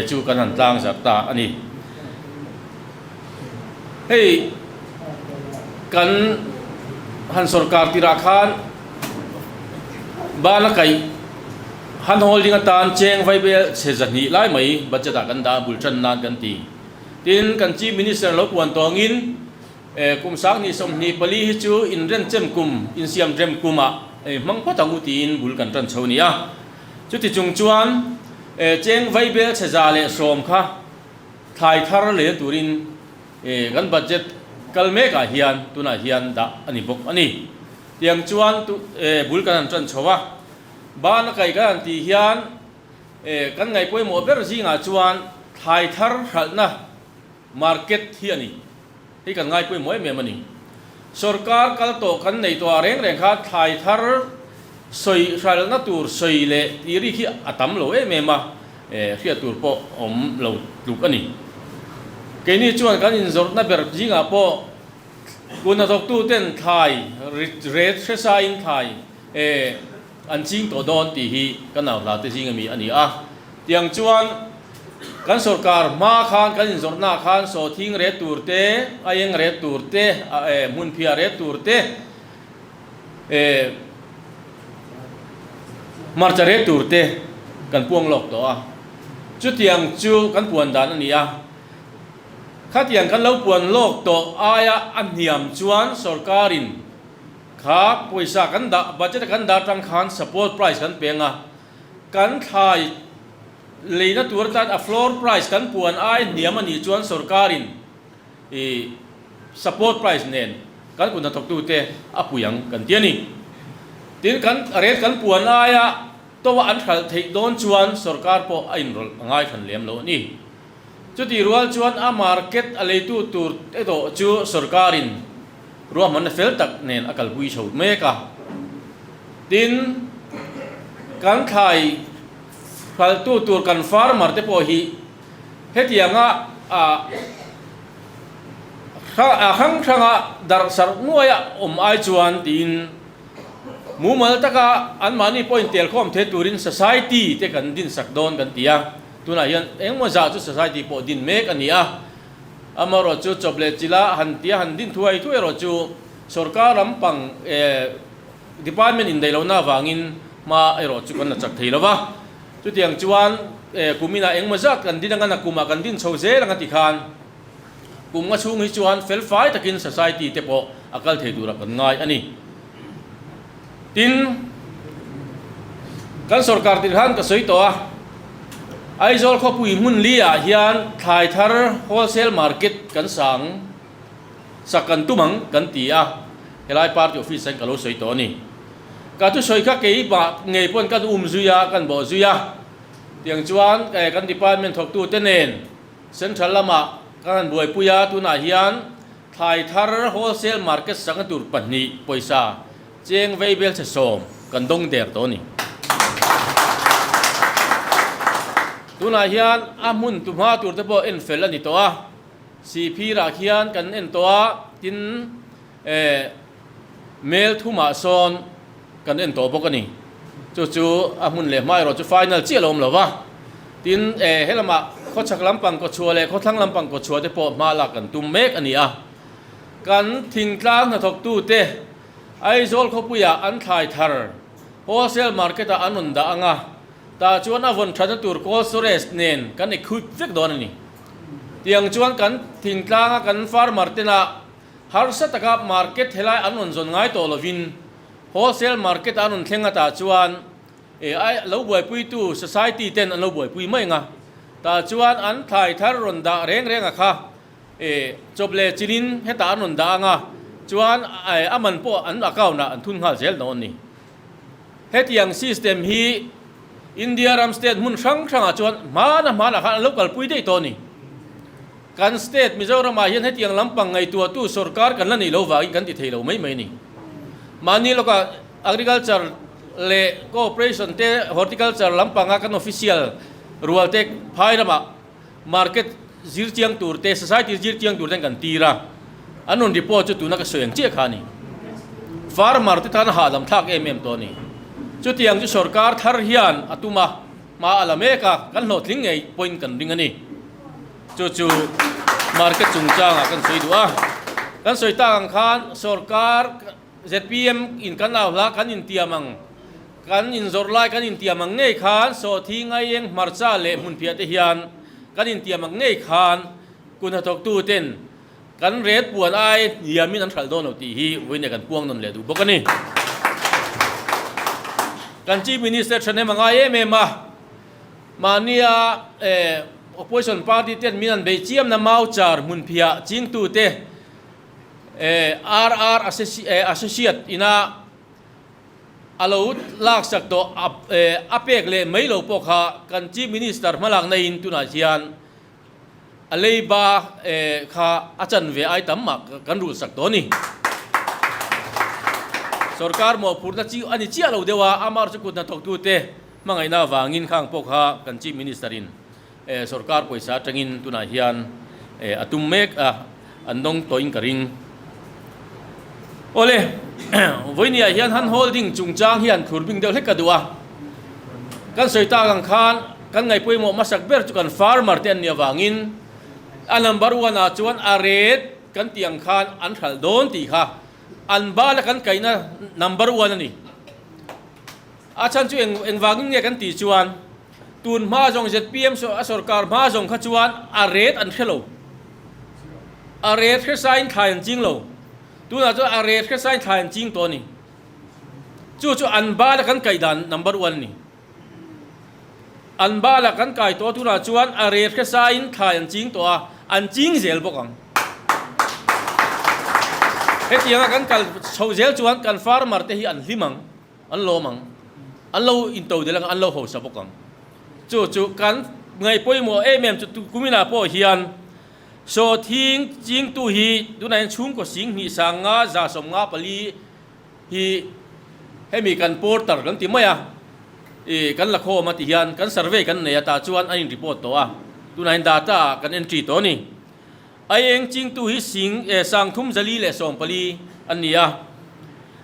chu kan han tlang zarh ta a ni. Hei kan han sorkar tirah khan bana kaih hand holding atan cheng vaibel chhe 200 lai mai budget ah kan dah a bul tan nan kan ti. Tin, kan Chief Minister lo puan tawngin Kum 2024 hi chu inrenchem kum, insiamrem kumah hmang phawt ang u tiin bul kan tan chho a ni a. Chuti chung chuan cheng vaibel chhe 110 kha Thlai thar leh turin kan budget kal mekah hian tunah hian dah a ni bawk a ni. Tiang chuan bul kan han tan chho a, ban a kaih kan han tih hian kan ngaih pawimawh ber zingah chuan thlai thar hralhna market hi a ni. Hei kan ngai pawimawh em em a ni. Sorkar kal tawh kan nei tawh ah reng reng kha thlai thar sawi hralhna tur sawi leh tih rik hi a tam lo em em a, hriat tur pawh awm lo tluk a ni. Keini chuan kan inzawrhna ber zingah pawh kut hnathawktu ten thlai ret hre sain thlai An ching tawh dawn tih hi ka nau hla te zing ami a ni a. Tiang chuan kan sorkar hma khan kan inzawrhna ah khan sawhthing ret tur te, aieng ret tur te, hmunphiah ret tur te, hmarcha ret tur te kan puang lawk tawh a. Chutiang chu kan puan dan a ni a. Khatiang kan lo puan lawk tawh aia a hniam chuan sorkarin Kha pawisa kan dah, budget a kan dah atang khan support price kan peng a, kan thlai leina tur atan a floor price kan puan ai hniam a nih chuan sorkarin i support price nen kan kut hnathawktute a pui ang kan ti a ni. Tin, kan rate kan puan aia to a an hralh theih dawn chuan sorkar pawh a inrawlh a ngai hran lem lo a ni. Chutih rual chuan a market a leitu tur erawh chu sorkarin ruahmanna fel tak nen a kalpui chho mek a. Tin, kan thlai hralhtu tur kan farmer te pawh hi hetianga a hrang hranga darh sarh nuaia awm ai chuan tiin mumal taka anmahni pawhin telkhawm thei turin society te kan dinsak dawn kan ti a. Tunah hian engmaw zah chu society pawh din mek a ni a, amaherawh chu chawp leh chila han tia han din thuai thuai erawh chu sorkar lampang department indaih lohna avangin hma erawh chu kan la chak thei lo va. Chutiang chuan kuminah engmaw zat kan din anga nakumah kan din chho zel anga tikhan kum nga chhung hi chuan fel fai takin society te pawh a kal thei turah kan ngai a ni. Tin, kan sorkar tirh khan ka sawi tawh a, Aizawl khawpui hmun li ah hian thlai thar wholesale market kan sang sak kan tum ang kan ti a, helai party office ah hian ka lo sawi tawh a ni. Ka thusawi kha keimah ngei pawn kan um zui a, kan bawh zui a, tiang chuan kan department thawktute nen central lamah kan han buaipui a, tunah hian Thlai thar wholesale market sanga tur pahnih pawisa cheng vei belchhe sawm kan dawng der tawh a ni. Tunah hian a hmun tu hma tur te pawh en fel a ni tawh a, Sihphirah khian kan en tawh a, tin eh mel thumah sawn kan en tawh bawk a ni. Chu chu a hmun leh hma erawh chu final chiah lo awm lo va, tin eh helamah khawchhak lampang kawchhuah leh khawthlang lampang kawchhuah te pawh hma lak kan tum mek a ni a. Kan thingtlang hnathawktute Aizawl khawpuiah an thlai thar wholesale market ah an rawn dah ang a, tah chuan a vawn thatna tur cold storage nen kan equip vek dawn a ni. Tiang chuan kan thingtlanga kan farmer tena harsa taka market helai an rawn zawn ngai tawh lovin Wholesale market a rawn thleng atah chuan eh ai lo buaipuitu society ten an lo buaipui mai ang a, tah chuan an thlai thar rawn dah reng reng a kha eh chawp leh chilin hetah an rawn dah ang a, chuan eh a man pawh an account ah an thun nghal zel dawn a ni. Hetiang system hi India ram state hmun hrang hrangah chuan hmana hmanah khan an lo kalpui daih tawh a ni. Kan state Mizoramah hian hetiang lampang ngaihtuahtu sorkar kan la neih lo vangin kan ti thei lo mai mai a ni. Mahni lawkah Agriculture leh Cooperation te Horticulture lampanga kan official rual te phai ramah market zir chiang tur te society zir chiang tur ten kan tir a, an rawn report chu tuna ka sawi ang chiah kha a ni. Farmer te tan a hahdam thlak em em tawh a ni. Chutiang chu sorkar thar hian a tum a, hma a la mek a, kan hlawhtling ngei pawhin kan ring a ni. Chu chu market chungchangah kan sawi duh a, kan sawi tak ang khan sorkar zpm in kan au hla kan intiam ang, kan inzawrh lai kan intiam ang ngei khan sawhthi ngaieng hmarcha leh hmunphiah te hian kan intiam ang ngei khan kun hnathawktu ten kan ret puan ai hniamin an hralh dawn lo tih hi vawiin kan puang nawn leh duh bawk a ni. Kan Chief Minister thahnem a ngai em em a. Mahnia Opposition party ten min an bei chiamna mau char hmunphiah chingtute RR Associate ina a lo laksak tawh a pek leh mai lo pawh kha kan Chief Minister hmalakna in tunah hian a leiba kha a chanve ai tam mah kan rulsak tawh a ni. Sorkar mawhphurhna chi a ni chiah lo deuh a, amah chu kut hnathawktute hmangaihna avangin khang pawh kha kan Chief Minister in sorkar pawisa atangin tunah hian a tum mek a, an dawng tawhin ka ring. Awle, vawinia hian han holding chungchang hian thlur bing deuh hlek ka duh a. Kan sawi tak ang khan kan ngaihpawimawh hmasak ber chu kan farmer te an nih avangin a number one ah chuan a rate kan tih ang khan an hralh dawn tih kha an bala kan kaihna number one a ni. A chhan chu eng engvangin nge kan tih chuan tun hma zawng zpm a sorkar hma zawng kha chuan a rate an hre lo. A rate hre sain thlai an ching lo. Tunah chuan a rate hre sain thlai an ching tawh a ni. Chu chu an bala kan kaih dan number one a ni. An bala kan kai tawh tunah chuan a rel hre sain thlai an ching tawh a, an ching zel bawk ang. Hetianga kan kal chho zel chuan kan farmer te hi an hlim ang, an lawm ang, an lo into del ang, an lo hausa bawk ang. Chu chu kan ngaih pawimawh em em chu kuminah pawh hian sawthing chingtu hi tunah hian chhungkaw sing hnih sanga 154 hi hemi kan porter kan ti mai a, ih kan la khawm a ti hian kan survey kan nei a tah chuan a in report tawh a, tunah hian data ah kan entry tawh a ni. Aieng chingtu hi sing eh 3414 an ni a,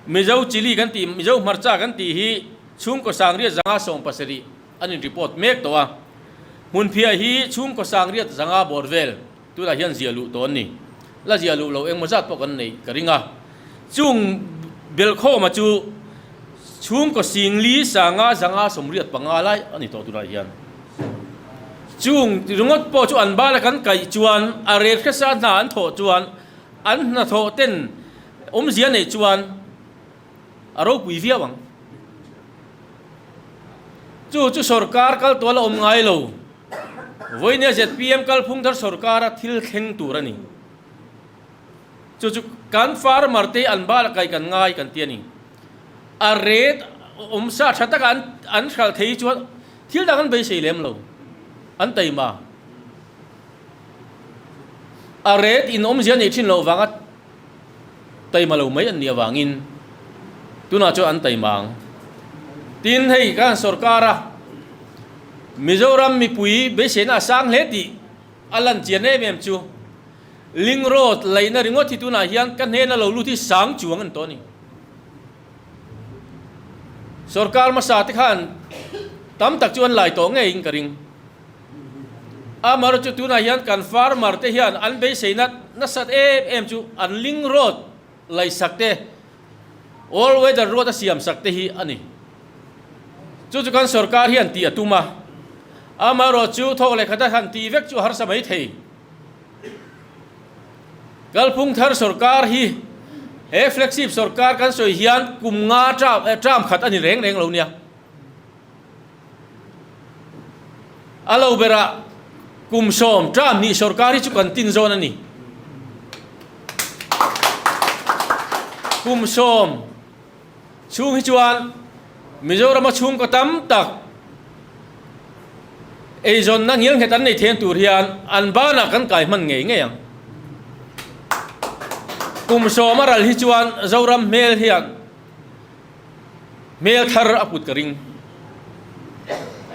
Mizo chili kan tih Mizo hmarcha kan tih hi chhungkaw 870 an in report mek tawh a, hmunphiah hi chhungkaw 805 bawr vel Tunah hian zia luh tawh an ni. La zia luh lo engmaw zat pawh kan neih ka ring a. Chung Belkhawma chu chhungkaw singli sanga 585 lai a ni tawh tunah hian. Chung ringawt pawh chu an bala kan kaih chuan a rel hresa hna an thawh chuan an hnathawh ten awmzia neih chuan a ropui viau ang. Chu chu sorkar kal tual a awm ngai lo. Vawinia zpm kalphung thar sorkara thil thleng tur a ni. Chu chu kan farmer te an bal kai kan ngai kan ti a ni. A rate awm sa tha taka an an hralh thei chuan thil dang an beisei lem lo. An taima. A rate in awmzia neih thin loh vanga taima lo mai an nih avangin tunah chuan an taima ang. Tin, hei kan sorkara Mizoram mipui beiseina a sang hle tih a lan chian em em chu Link Road laihna ringawt hi tunah hian ka hnena lo lut hi sang chuang an tawh a ni. Sorkar hmasa te khan tam tak chu an lai tawh ngeiin ka ring. Amaherawhchu tunah hian kan farmer te hian an beiseina nasat em em chu an link road laihsak te, all weather road a siamsak te hi a ni. Chu chu kan sorkar hian tih a tum a, amaherawhchu thawk leh khata han tih vek chu a harsa mai thei. Kalphung thar sorkar hi he flagship sorkar kan sawi hian kum nga term khat a ni reng reng lo nia. A lo berah kum sawm term hnih sorkar hi chu kan tin zawn a ni. Kum sawm chhung hi chuan Mizorama chhungkaw tam tak eizawnna ngilnghet an nei theng tur hian an banah kan kai hman ngei ngei ang. Kum sawm a ral hi chuan Zoram hmel hian Hmel thar a put ka ring.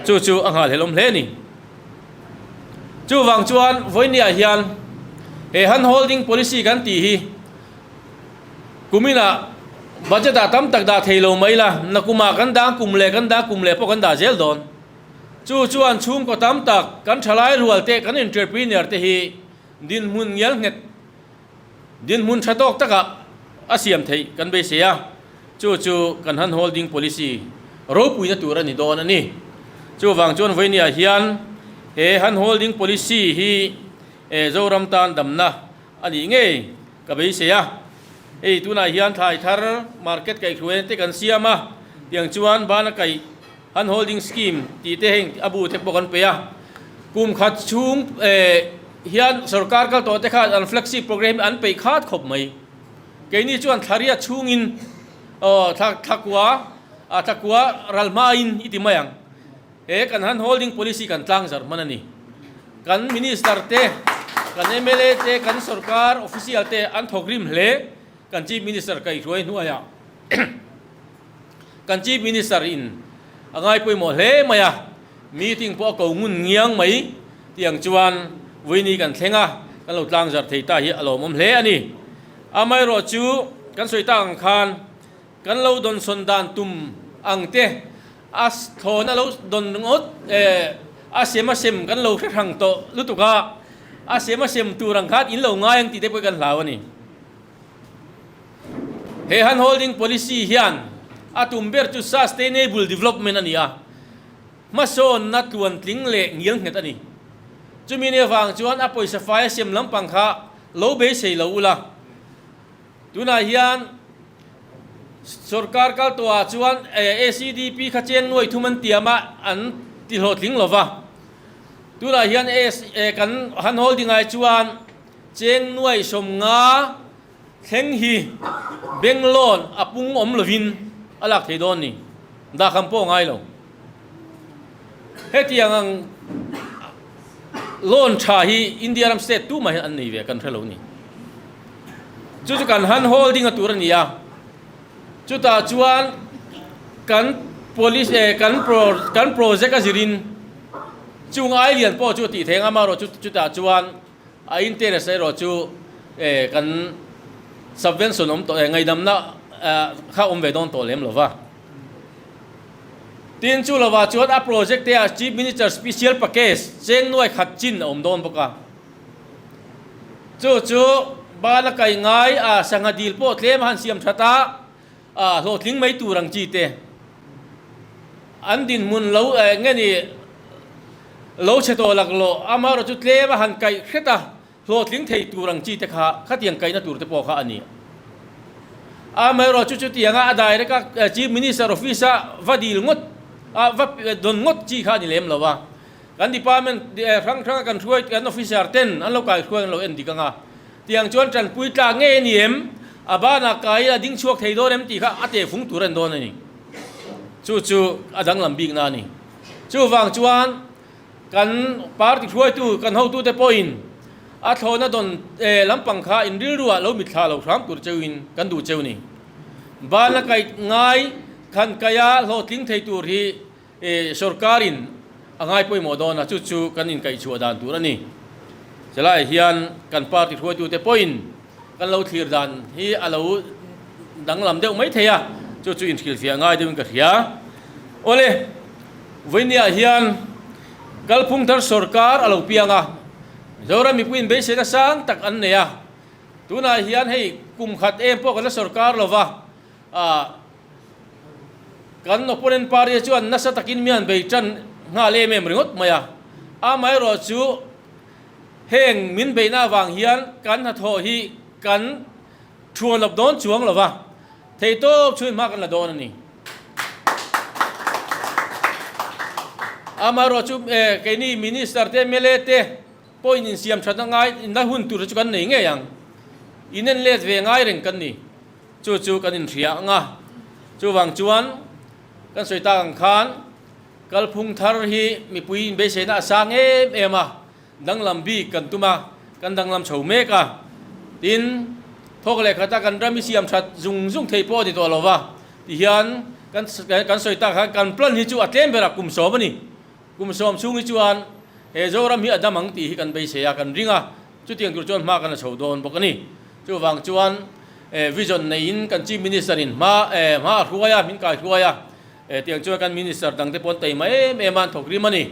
Chu chu a nghalhelawm hle a ni. Chuvang chuan vawinia hian he hand holding policy kan tih hi kuminah budget ah tam tak dah thei lo mai la, nakumah kan dang kum leh kan dah kum leh pawh kan dah zel dawn. Chu chuan chhungkaw tam tak kan thalai rual te kan entrepreneur te hi dinhmun ngial nghet Dinhmun tha tawk takah a siam theih kan beisei a, chu chu kan hand holding policy ropuina tur a ni dawn a ni. Chuvang chuan vawinia hian he hand holding policy hi Zoram tan damna a nih ngei ka beisei a. Hei tunah hian thlai thar market kaihhruaina te kan siam a, tiang chuan bana kaih hand holding scheme tih te heng a bu te pawh kan pe a. Kum khat chhung hian sorkar kal tawh te khan an flagship program hi an peih khat khawp mai. Keini chuan thla riat chhungin aw thla thlakua a thlakua ral hmain i ti mai ang. He kan hand holding policy kan tlang zarh hman a ni. Kan minister te, kan mla te, kan sorkar official te an thawk rim hle. Kan chief minister kaihhruai hnuaiah kan chief minister in a ngai pawimawh hle mai a, meeting pawh a ko ngun ngiang mai tiang chuan vawiini kan thleng a, kan lo tlang zarh thei ta hi a lawmawm hle a ni. Amaherawhchu kan sawi tak ang khan Kan lo dawnsawn dan tum ang te, a thlawn a lo dawn ngawt eh, a sem a sem kan lo hre hrang tawh lutuk a, a sem a sem tur ang khan in lo ngai ang tih te pawh hi kan hlau a ni. He hand holding policy hian a tum ber chu sustainable development a ni a, hmasawnna tluantling leh ngil nghet a ni. Chumi nia vang chuan a pawisa fai a sem lampang kha lo beisei lo ula. Tunah hian sorkar kal tawhah chuan ACDP kha cheng nuai thum an tiam a, an ti hlawhtling lo va. Tunah hian kan han holding ai chuan cheng nuai 50 thleng hi bank loan a pung awm lovin a lak thei dawn ni. Dahkham pawh a ngai lo. Hetiang ang loan tha hi India ram state tumah hian an nei ve kan hre lo ni. Chu chu kan hand holding a tur a ni a, chutah chuan kan police eh kan pro kan project a zirin chung ai lian pawh chu a tih theih ang amaherawh chu chutah chuan a interest erawh chu eh kan subvention awm tawh eh ngaihdamna kha awm ve dawn tawh lem lo va. Tin chu lovah chuan a project te ah Chief Minister Special Package cheng nuai khat chin a awm dawn bawk a. Chu chu ban a kai ngai a sangha dil pawh tlem a han siam that a, a hlawhtling mai tur ang chi te an dinhmun lo nge ni lo chhe tawh laklawh amaherawh chu tlem a han kaih hret a, hlawhtling thei tur ang chi te kha khatiang kaihna tur te pawh kha a ni. Amaherawh chu chutianga a direct a Chief Minister office a va dil ngawt a va dawn ngawt chi kha a ni lem lo a. Kan department hrang hranga kan hruai kan officer ten an lo kai hruai an lo en dik ang a. Tiang chuan tanpui tlak ngei a ni em? A banah kai a ding chhuak thei dawn em tih kha a tehfung tur a ni dawn a ni. Chu chu a danglam bikna a ni. Chuvang chuan Kan party hruaitu, kan hotute pawhin a thlawhna dawn lampang kha in rilruah lo mitthla lo hram tur cheuin kan duh cheu ni. Bana kaih ngai khan kaia hlawhtling thei tur hi sorkarin a ngai pawimawh dawn a, chu chu kan inkaihchhuah dan tur a ni. Chelaiah hian kan party hruaitute pawhin Kan lo thlir dan hi a lo danglam deuh mai thei a, chu chu inhrilhfiah ngai deuhin ka hria. Awle, vawinia hian kalphung thar sorkar a lo piang a, Mizoram mipuiin beiseina sang tak an nei a, tunah hian hei kum khat em pawh kan la sorkar lo va, ah kan opponent party te chuan nasa takin mi an bei tan nghal em em ringawt mai a, amaherawh chu Heng min beihna avang hian kan hnathawh hi kan thuan lawp dawn chuang lo va, theihtawp chhuin hma kan la dawn a ni. Amaherawh chu keini Minister te, mla te pawhin insiam thatna ngai inla hun tur chu kan nei ngei ang. Inen let ve ngai reng kan ni. Chu chu kan inhria ang a. Chuvang chuan kan sawi tak ang khan Kalphung thar hi mipui inbeiseina a sang em em a, danglam bik kan tum a, kan danglam chho mek a. Tin, thawk leh khata kan ram hi siam that zung zung thei pawh a ni tawh lo va, tihian kan kan sawi tak khan kan plan hi chu a tlem berah kum 10 a ni. Kum 10 chhung hi chuan he Zoram hi a dam ang tih hi kan beisei a, kan ring a, chutiang tur chuan hma kan la chho dawn bawk a ni. Chuvang chuan vision neiin kan Chief Minister in hma hma a hruai a, min kaihruai a. Tiang chuan kan Minister dangte pawh an taima em em a, an thawk rim a ni.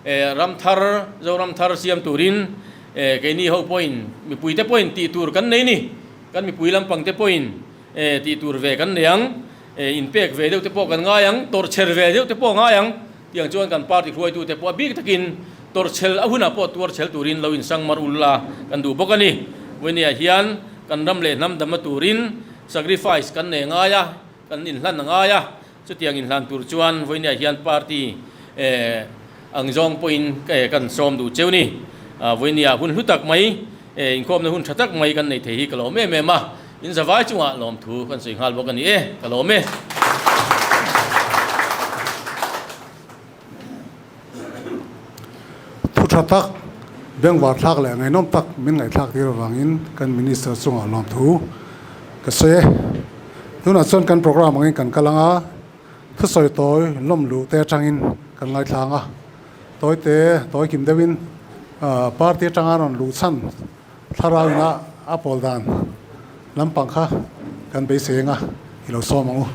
Ram thar, Zoram thar siam turin keini ho pawhin mipuite pawhin tih tur kan nei ni. Kan mipui lampangte pawhin tih tur ve kan nei ang, inpek ve deuh te pawh kan ngai ang, tawrhchher ve deuh te pawh a ngai ang. Tiang chuan kan party hruaitute pawh a bik takin tawrhchhel a hunah pawh tuarchhel turin lo insang mar ul la kan duh bawk a ni. Vawinia hian kan ram leh hnam damna turin sacrifice kan nei ngai a. Kan inhlan a ngai a, chutiang inhlan tur chuan vawinia hian party eh. Ang zawng pawhin kan sawm duh cheu ni. Vawinia hun hlu tak mai, inkhawmna hun tha tak mai kan nei thei hi ka lawm em em a. In zavai chungah lawmthu kan sawi nghal bawk a ni e, ka lawm e. Thu tha tak, bengvar thlak leh ngaihnawm tak min ngaihthlak tir avangin kan Minister chungah lawmthu ka sawi e. Tunah chuan kan programme angin kan kal ang a. Thusawi tawi lawm luh te atangin kan ngaithlang a, tawi te tawi kim deuhin party atanga rawn luh chhan thlarau ina a pawl dan lampang kha kan beisei anga i lo sawm ang u.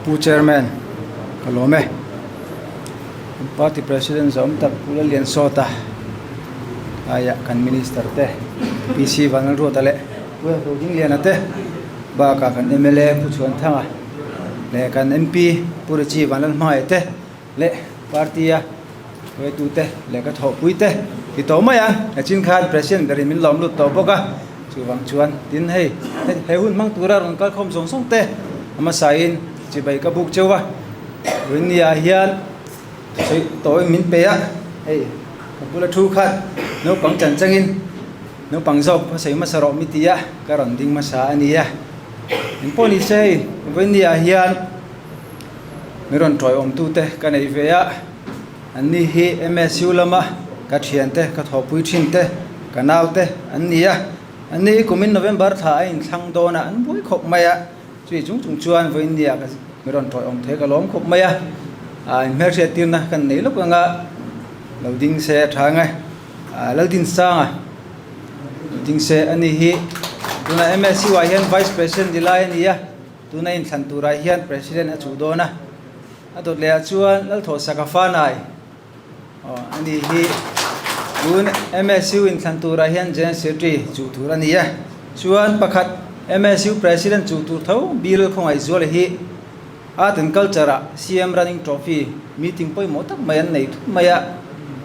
Pu Chairman ka lawm e. Party President zawm tak Pu Lalliansawta aiah kan Minister te PC Vanlalruata leh Pu Rodingliana te bakah kan mla Pu Chhuanthanga leh kan MP Pu Richie Vanlalhmangaih te leh party a hruaitu te leh ka thawhpui te ti tawh mai a, achin khan President berin min lawm lut tawh bawk a, chuvang chuan tin hei he hun hmang tura rawn kalkhawm zawng zawng te a hmasain chibai ka buk cheu a. Rinnia hian sawi tawi min pe a, hei ka bula thu khan naupang chan changin naupang zawk a sawi hmasa rawh mi ti a, ka rawn ding hmasa a ni a. Engpawh ni se hei Rinnia hian mi rawn tawiawmtute ka nei ve a, anni hi MSU lama ka thiante, ka thawhpui thinte, ka naute an ni a, anni hi kumin November thla a inthlang dawn a, an buai khawp mai a. Chui chung chung chuan vawiin nia ka mi rawn tawih awm thei ka lawm khawp mai a, ah inhmelhriat tirna kan nei lawk anga lo ding se a tha ang e, ah Laldinsanga lo ding se a ni hi tuna MSU ah hian Vice President ni lai a ni a, tuna inthlan turah hian President a chuh dawn a, a dawt leh ah chuan Lalthawhsaka Fanai aw a ni hi tun MSU inthlan turah hian General Secretary chuh tur a ni a chuan pakhat MSU President chuh tur tho Bill Khawngaihzuala hi Art and Culture ah CM Running Trophy meeting pawimawh tak mai an nei thut mai a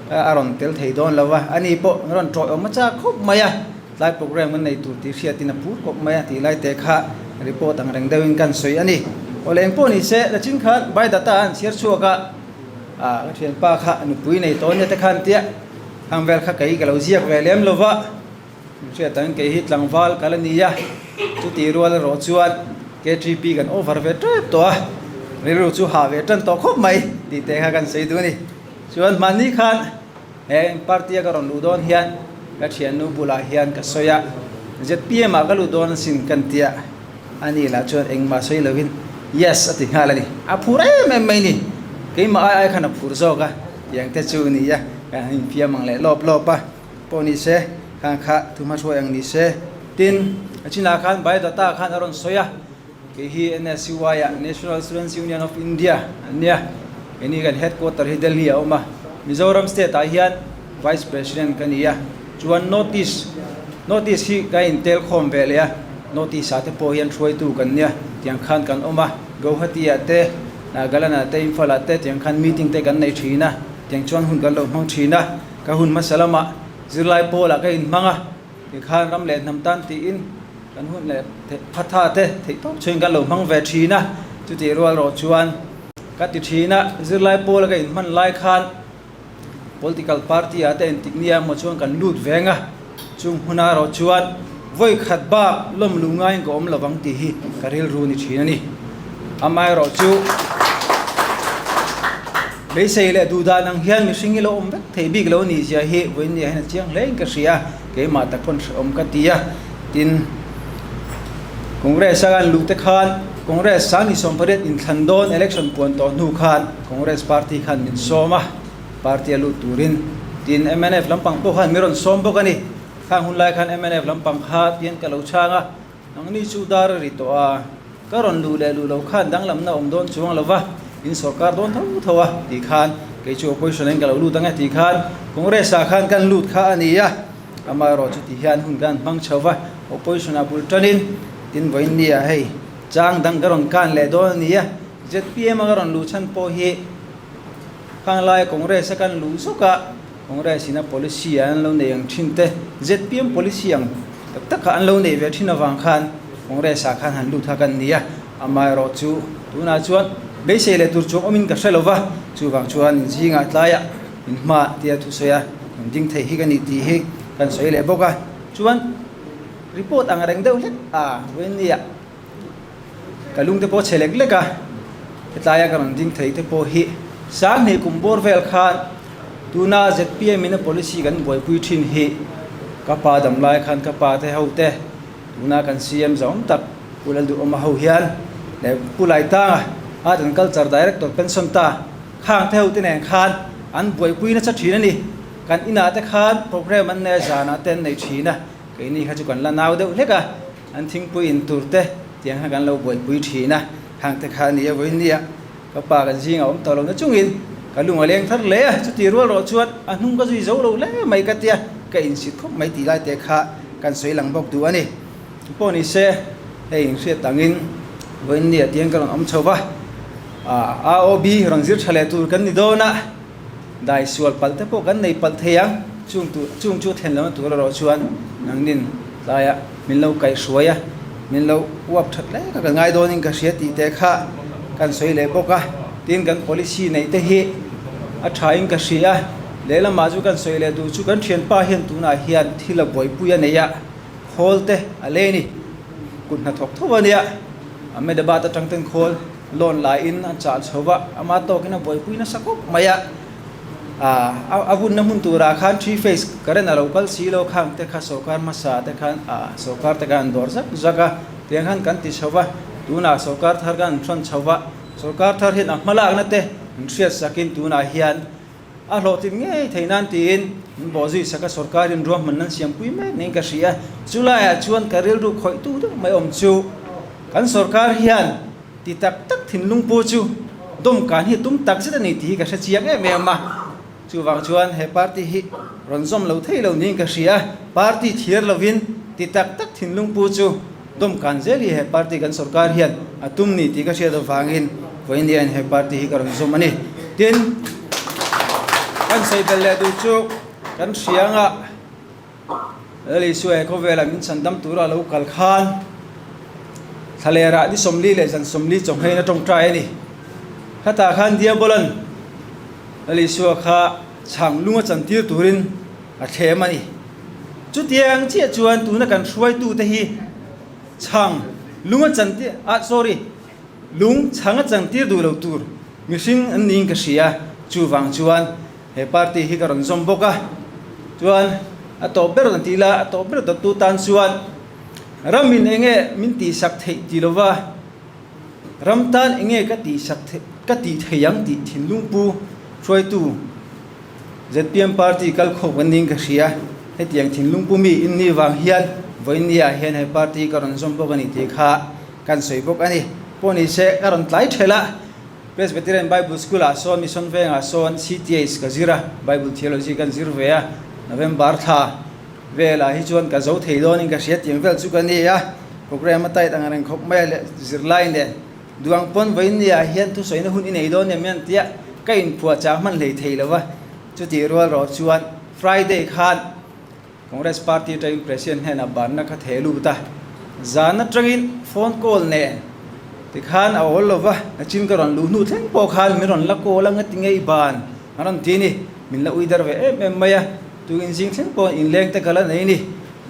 a rawn tel thei dawn lo a ani pawh an rawn tawih awm a chak khawp mai a tlai program an nei tur tih hriatin a phur khawp mai a tih lai te kha report ang reng deuhin kan sawi a ni. Awle engpawh ni se lachin khan by data an chhiar chhuak a. Ah ka thianpa kha nupui nei tawh ania te khan tia khang vel kha kei ka lo ziak ve lem lo va hriat ang kei hi tlangval ka la ni a chuti rual erawh chuan KTP kan over ve tep tawh a rilru chu hah ve tan tawh khawp mai tih te kha kan sawi duh a ni chuan mahni khan he party a ka rawn luh dawn hian ka thiannu bulah hian ka sawi a ZPM ah ka luh dawn asin kan tia. A ni lah chuan engmah sawi lovin Yes a ti nghal a ni. A phur em em mai ni. Keimah ai ai khan a phur zawk a, tiang te chu ni a, kan han infiam ang leh lawp lawp a. Pawh ni se, khan kha thu hmahruai ang ni se. Tin, a chinah khan biodata khan a rawn sawi a, kei hi NSUI ah National Students Union of India an nia, keini kan headquarter hi Delhi ah a awm a, Mizoram state ah hian Vice President ka ni a, chuan North East, North East hi ka intel khawm ve leh a, North East ah te pawh hian hruaitu kan nia, tiang khan kan awm a, Guwahati ah te, Nagaland ah te, Imphal ah te tiang khan meeting te kan nei thin a, tiang chuan hun kan lo hmang thin a, ka hun hmasa lamah zirlai pawl ah ka inhmang a, tikhan ram leh hnam tan tiin kan hun leh phatha te theih tawp chhuin kan lo hmang ve thin a, chutih rual rawh chuan ka ti thin a, zirlai pawl a ka inhman lai khan. Political party ah te entik nia emaw chuan kan lut veng a, chung hmun erawh chuan vawi khat bak lawm luh ngaiin ka awm lovang tih hi ka rilru ni thin a ni. Amaherawh chu beisei leh duh dan ang hian mihring hi lo awm vek thei bik lo ni zia hi vawiin nia hian a chiang hle in ka hria a, keimah tak pawn hrehawm ka ti a, tin Congress a kan luh te khan Congress sang 18 inthlan dawn election puan tawh hnu khan Congress party khan min sawm a, party a lut turin tin mnf lampang pawh khan min rawn sawm bawk a ni. Khang hun lai khan mnf lampang kha tian ka lo chhang a, nangni chu dar a ri tawh a, ka rawn luh leh luh lo khan danglamna awm dawn chuang lo va, in sawrkar dawn tho tho a tih khan kei chu opposition ah in ka lo lut ang e tih khan Congress ah khan kan lut kha a ni a, amaherawh chu ti hian hun kan hmang chho va, opposition ah bul tanin tin vawiin ni ah hei chang dang ka rawn kan leh dawn a ni a. Zpm a ka rawn luh chhan pawh hi khang laia Congress a kan luh zuk a, Congress in a policy a an lo nei ang thin te, zpm policy ang tak tak kha an lo neih ve thin avang khan Congress ah khan han lut kha kan ni a, amaherawh chu tunah chuan beisei leh tur chuang awmin ka hre lo va, chuvang chuan in zingah tlaiah in hma tia thusawi a rawn ding thei hi ka ni tih hi kan sawi leh bawk a, chuan report ang reng deuh hlek a vawinia ka lung te pawh chhe lek lek a, hetlaia ka rawn ding thei te pawh hi Sanghnih kum bawr vel khan tuna zpm in a policy kan buaipui thin hi ka pa dam lai khan ka pa te ho te tuna kan CM zawng tak Pu Lalduhawma ho hian leh Pu Laitanga Art and Culture Director pension ta khang te ho te nen khan an buaipui nasa thin a ni. Kan inah te khan program an nei a zanah te an nei thin a, keini kha chu kan la nau deuh hlek a. An thingpui in tur te tiang kha kan lo buaipui thin a, hang te kha a ni a vawiin nia ka pa kan zing a awm tawh lo na chungin ka lung a leng thar hle a, chuti rual rawh chuan a hnung ka zui zo lo hle mai ka tia ka insit khawp mai tih lai te kha kan sawi lang bawk duh a ni. Pawh ni se hei inhriat angin vawiin nia tiang ka rawn awm chho va, AOB rawn zir tha leh tur kan ni dawn a, Dai sual palh te pawh kan nei palh thei ang, chung tur chung chu then lohna tur erawh chuan nangnin tlaiah min lo kaihhruai a, min lo uap that hle kha ka ngai dawnin ka hria tih te kha kan sawi leh bawk a, tin kan policy neih te hi a thain ka hria a, lehlamah chu kan sawi leh duh chu kan thianpa hian tunah hian thil a buaipui a nei a, khawl te a lei ni, kut hnathawk tho a nia, Ahmedabad atang ten khawl. Loan la in a chah chho va, ama tawkin a buaipui nasa khawp mai a, a hunna hmun turah khan three phase current a lo kal si lo khang te kha sorkar hmasa te khan sorkar te khan an dawr zak zak a, tiang khan kan ti chho va, tunah sorkar thar khan an hrawn chho va, sorkar thar hian a hmalakna te an hriat sakin tunah hian a hlawhtlin ngei thei nan tiin min bawh zui sak a, sorkar in ruahman an siampui mek niin ka hria. Chulaiah chuan ka rilru khawih tu deuh mai awm chu kan sorkar hian ti tak tak thinlung pu chu dawmkan hi tum tak zet a ni tih hi ka hre chiang em em a. Chuvang chuan he party hi rawn zawm lo thei lo niin ka hria. Party thiar lovin ti tak tak thinlung pu chu dawmkan zel hi he party kan sorkar hian a tum ni tih ka hriat avangin vawiin hian he party hi ka rawn zawm a ni. Tin, kan sawi belh leh duh chu kan hrianga Lal Isua he khawvelah min chhandam tura lo kal khan thlalerah ni 40 leh zan 40 chawnghein a tawngtai a ni. Khatah khan Diabolan Lal Isua kha chhang lung a chantir turin a thlem a ni. Chutiang chiah chuan tuna kan hruaitute hi chhang lung a chantir, ah sorry, lung chhang a chantir duh lo tur mihring an niin ka hria. Chuvang chuan he party hi ka rawn zawm bawk a. Chuan a tawp ber an tih la, a tawp ber dawttu tan chuan ramin enge min tihsak theih ti lova, ram tan enge ka tihsak theih, ka tih thei ang tih thinlung pu hruaitu zpm party kal khawp kan niin ka hria. Hetiang thinlung pu mi in ni vang hian vawiin ah hian he party ka rawn zawm bawk a ni tih kha kan sawi bawk a ni. Pawh ni se ka rawn tlai thelh a. Presbyterian Bible School ah sawn Mission Vengah sawn CTH ka zir a, Bible Theology kan zir ve a, November thla velah hi chuan ka zo thei dawnin ka hria tiang vel chu ka ni a, program a tight ang reng khawp mai a leh zirlai nen duang pawn vawiin ni ah hian thusawina hun i nei dawn em hian tia ka inphuah chang hman hlei thei lo va, chutih rual rawh chuan Friday khan Congress Party atangin President hnenah banna kha theh lut a, zan atangin phone call nen tikhan a awl lova, nachin ka rawn luh hnu thleng pawh khan min rawn la call a, ngati nge i ban a rawn ti a ni, min la ui dar ve em em mai a, tukin zing thleng pawh inleng te ka la nei a ni,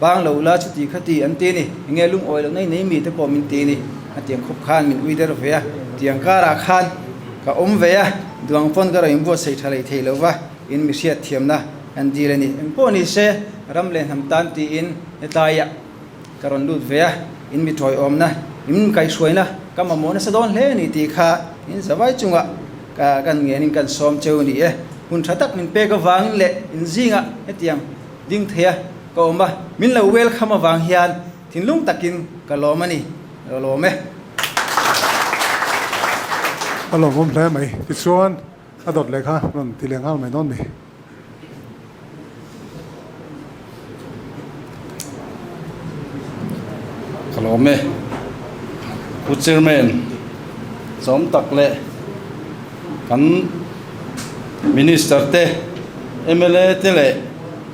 bang lo la chuti kha ti an ti a ni, enge lungawi lohna i nei mi te pawh min ti a ni, a tiang khawp khan min ui dar ve a, tiang karah khan ka awm ve a, duang pawn ka rawn inbuatsaih tha leh thei lova. In mi hriat thiamna an dil a ni. Engpawh ni se, ram leh hnam tan tiin hetlaiah ka rawn lut ve a, in mi tawiawmna, in kaihhruaina ka mamawh nasa dawn hle a ni tih kha in zavai chungah ka kan ngenin kan sawm cheu ni e. Hun tha tak min pek avangin leh in zingah hetiang ding theia ka awm a, min lo welcome avang hian thinlung takin ka lawm a ni. Ka lawm e. A lawmawm hle mai. Tichuan. A dawt leh kha rawn ti leh nghal mai dawn ni. Ka lawm e. Pu Chairman, chawm tak leh kan Minister te. Mla te leh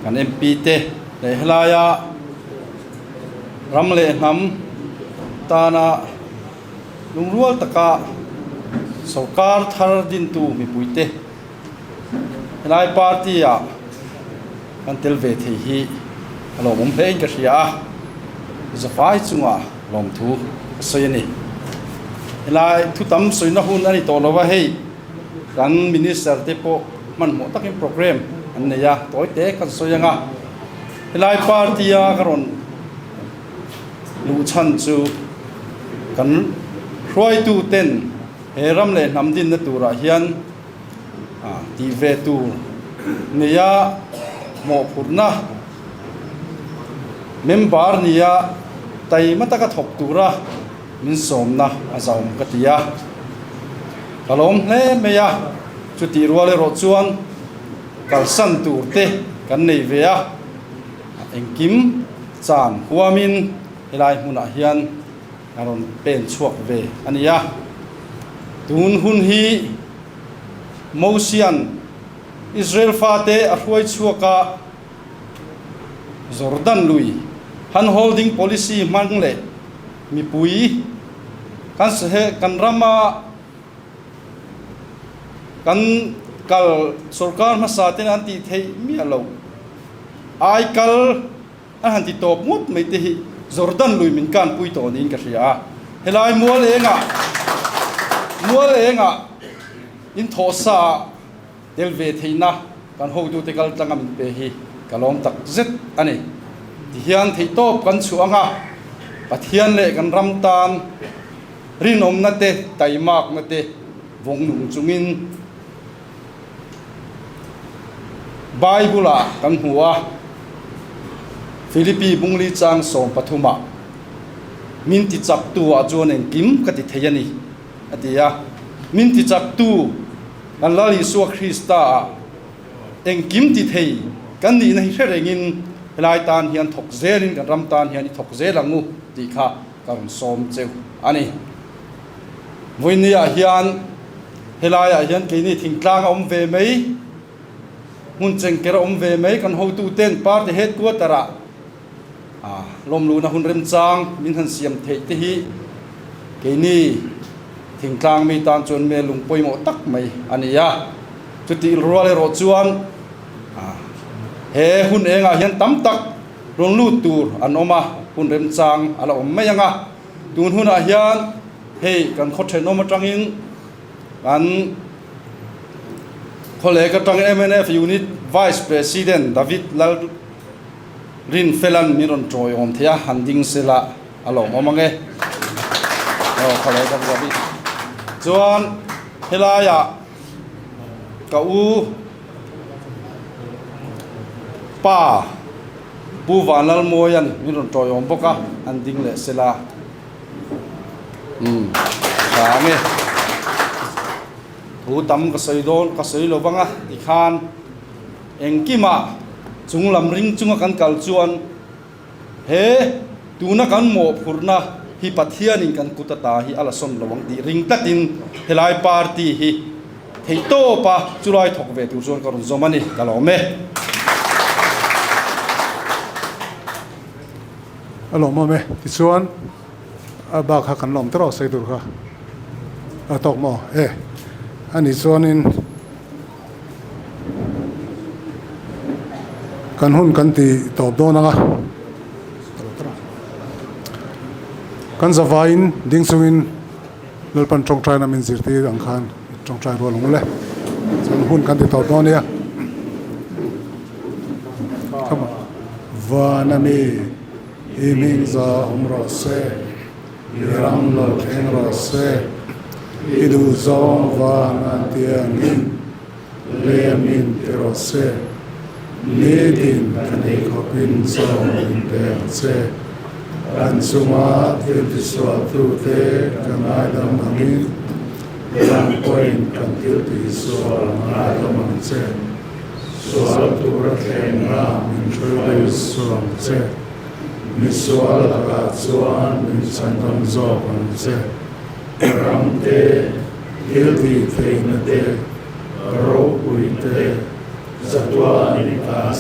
kan MP te leh helaia ram leh hnam tana lungrual taka sorkar thar dintu mipuite helai party ah kan tel ve thei hi a lawmawm hle in ka hria a, zafai chunga lawmthu ka sawi a ni. Helai thu tam sawina hun a ni tawh lo a hei kan minister te pawh hmanhmawh takin programme an nei a, tawi te kan sawi ang a, helai party a ka rawn luh chhan chu kan hruaitu ten he ram leh hnam dinna turah hian tih ve tur nia mawhphurhna member nia taima taka thawk tura min sawmna a zauhawm ka ti a. Ka lawm hle mai a, chutih rual erawh chuan kalsan tur te kan nei ve a, engkim chan huamin helai hmunah hian a rawn pen chhuak ve a ni a. Tun hun hi Mosia'n Israel fate a hruai chhuak a, Jordan lui hand holding policy hmang leh mipui kan kan rama kan kal sorkar hmasa ten an tih theih miah loh ai kal A han ti tawp ngawt mai te hi Jordan lui min kanpui tawh niin ka hria a. Helai mual engah mual engah in thawhsa ah tel ve theihna kan hotute kal tlanga min pe hi ka lawm tak zet a ni. Tihian theihtawp kan chhuah anga Pathian leh kan ram tan rinawmna te taimakna te vawng nung chungin Bible-ah kan hmu a, Philippi bungli chang 13-ah, Min tichaktu-ah chuan engkim ka ti thei a ni, a ti a. Min tichaktu kan Lal Isua Krista-ah engkim ti thei kan nihna hi hre rengin helai tan hian thawk zelin kan ram tan hian i thawk zel ang u tih kha ka rawn sawm cheu a ni. Vawinia hian helaiah hian keini thingtlang a awm ve mai, hmun chengker a awm ve mai kan hotuten party headquarter ah lawmluhna hun remchang min han siam theih te hi keini thingtlang mi tan chuan mel lung pawimawh tak mai a ni a. Chutih rual erawh chuan he hun engah hian tam tak rawn lut tur an awm a, hun remchang a la awm mai ang a. Tun hunah hian hei kan khaw thenawm atangin kan khawlek atang mnf Unit Vice President David Lal Rinfelan min rawn tawiawm thei a, han ding sela a lawmawm ang e. Aw khawlek a David. Chuan helaiah ka u pa Pu Vanlalmawia'n min rawn tawiawm bawk a, an ding leh sela. Umm, tha ang e. Thu tam ka sawi dawn, ka sawi lo vang a, tikhan engkimah chung lam ring chunga kan kal chuan he tuna kan mawhphurhna hi Pathianin kan kut ata hi a la sawn lo ang tih ring tlatin helai party hi Theih tawp a, chulai thawk ve tur chuan ka rawn zawm a ni, ka lawm e. A lawmawm e, tichuan a bak kha kan lawm tawrh sawi tur kha a tawk maw e, a nih chuanin kan hun kan ti tawp dawn ang a, kan zavaiin ding chungin. Lalpan tawngtaina min zirtir ang khan tawngtai rual ang ule. Chuan hun kan ti tawp dawn nia. Come on. Van ami i hming za awm rawh se, i ram lo thleng rawh se, i duh zawng van an ti angin lei amin ti rawh se, nitin kan ei khawpin chaw min pe ang che. Kan chunga thil tisualtute kan ngaidam angin, nang pawhin kan thil tihsual ngaidam ang che. Sual tura thlenna min hruai suh ang che. Misual lakah chuan min chhandam zawk ang che. Ram te, thil tih theihna te, ropui te. Chatuan i ta.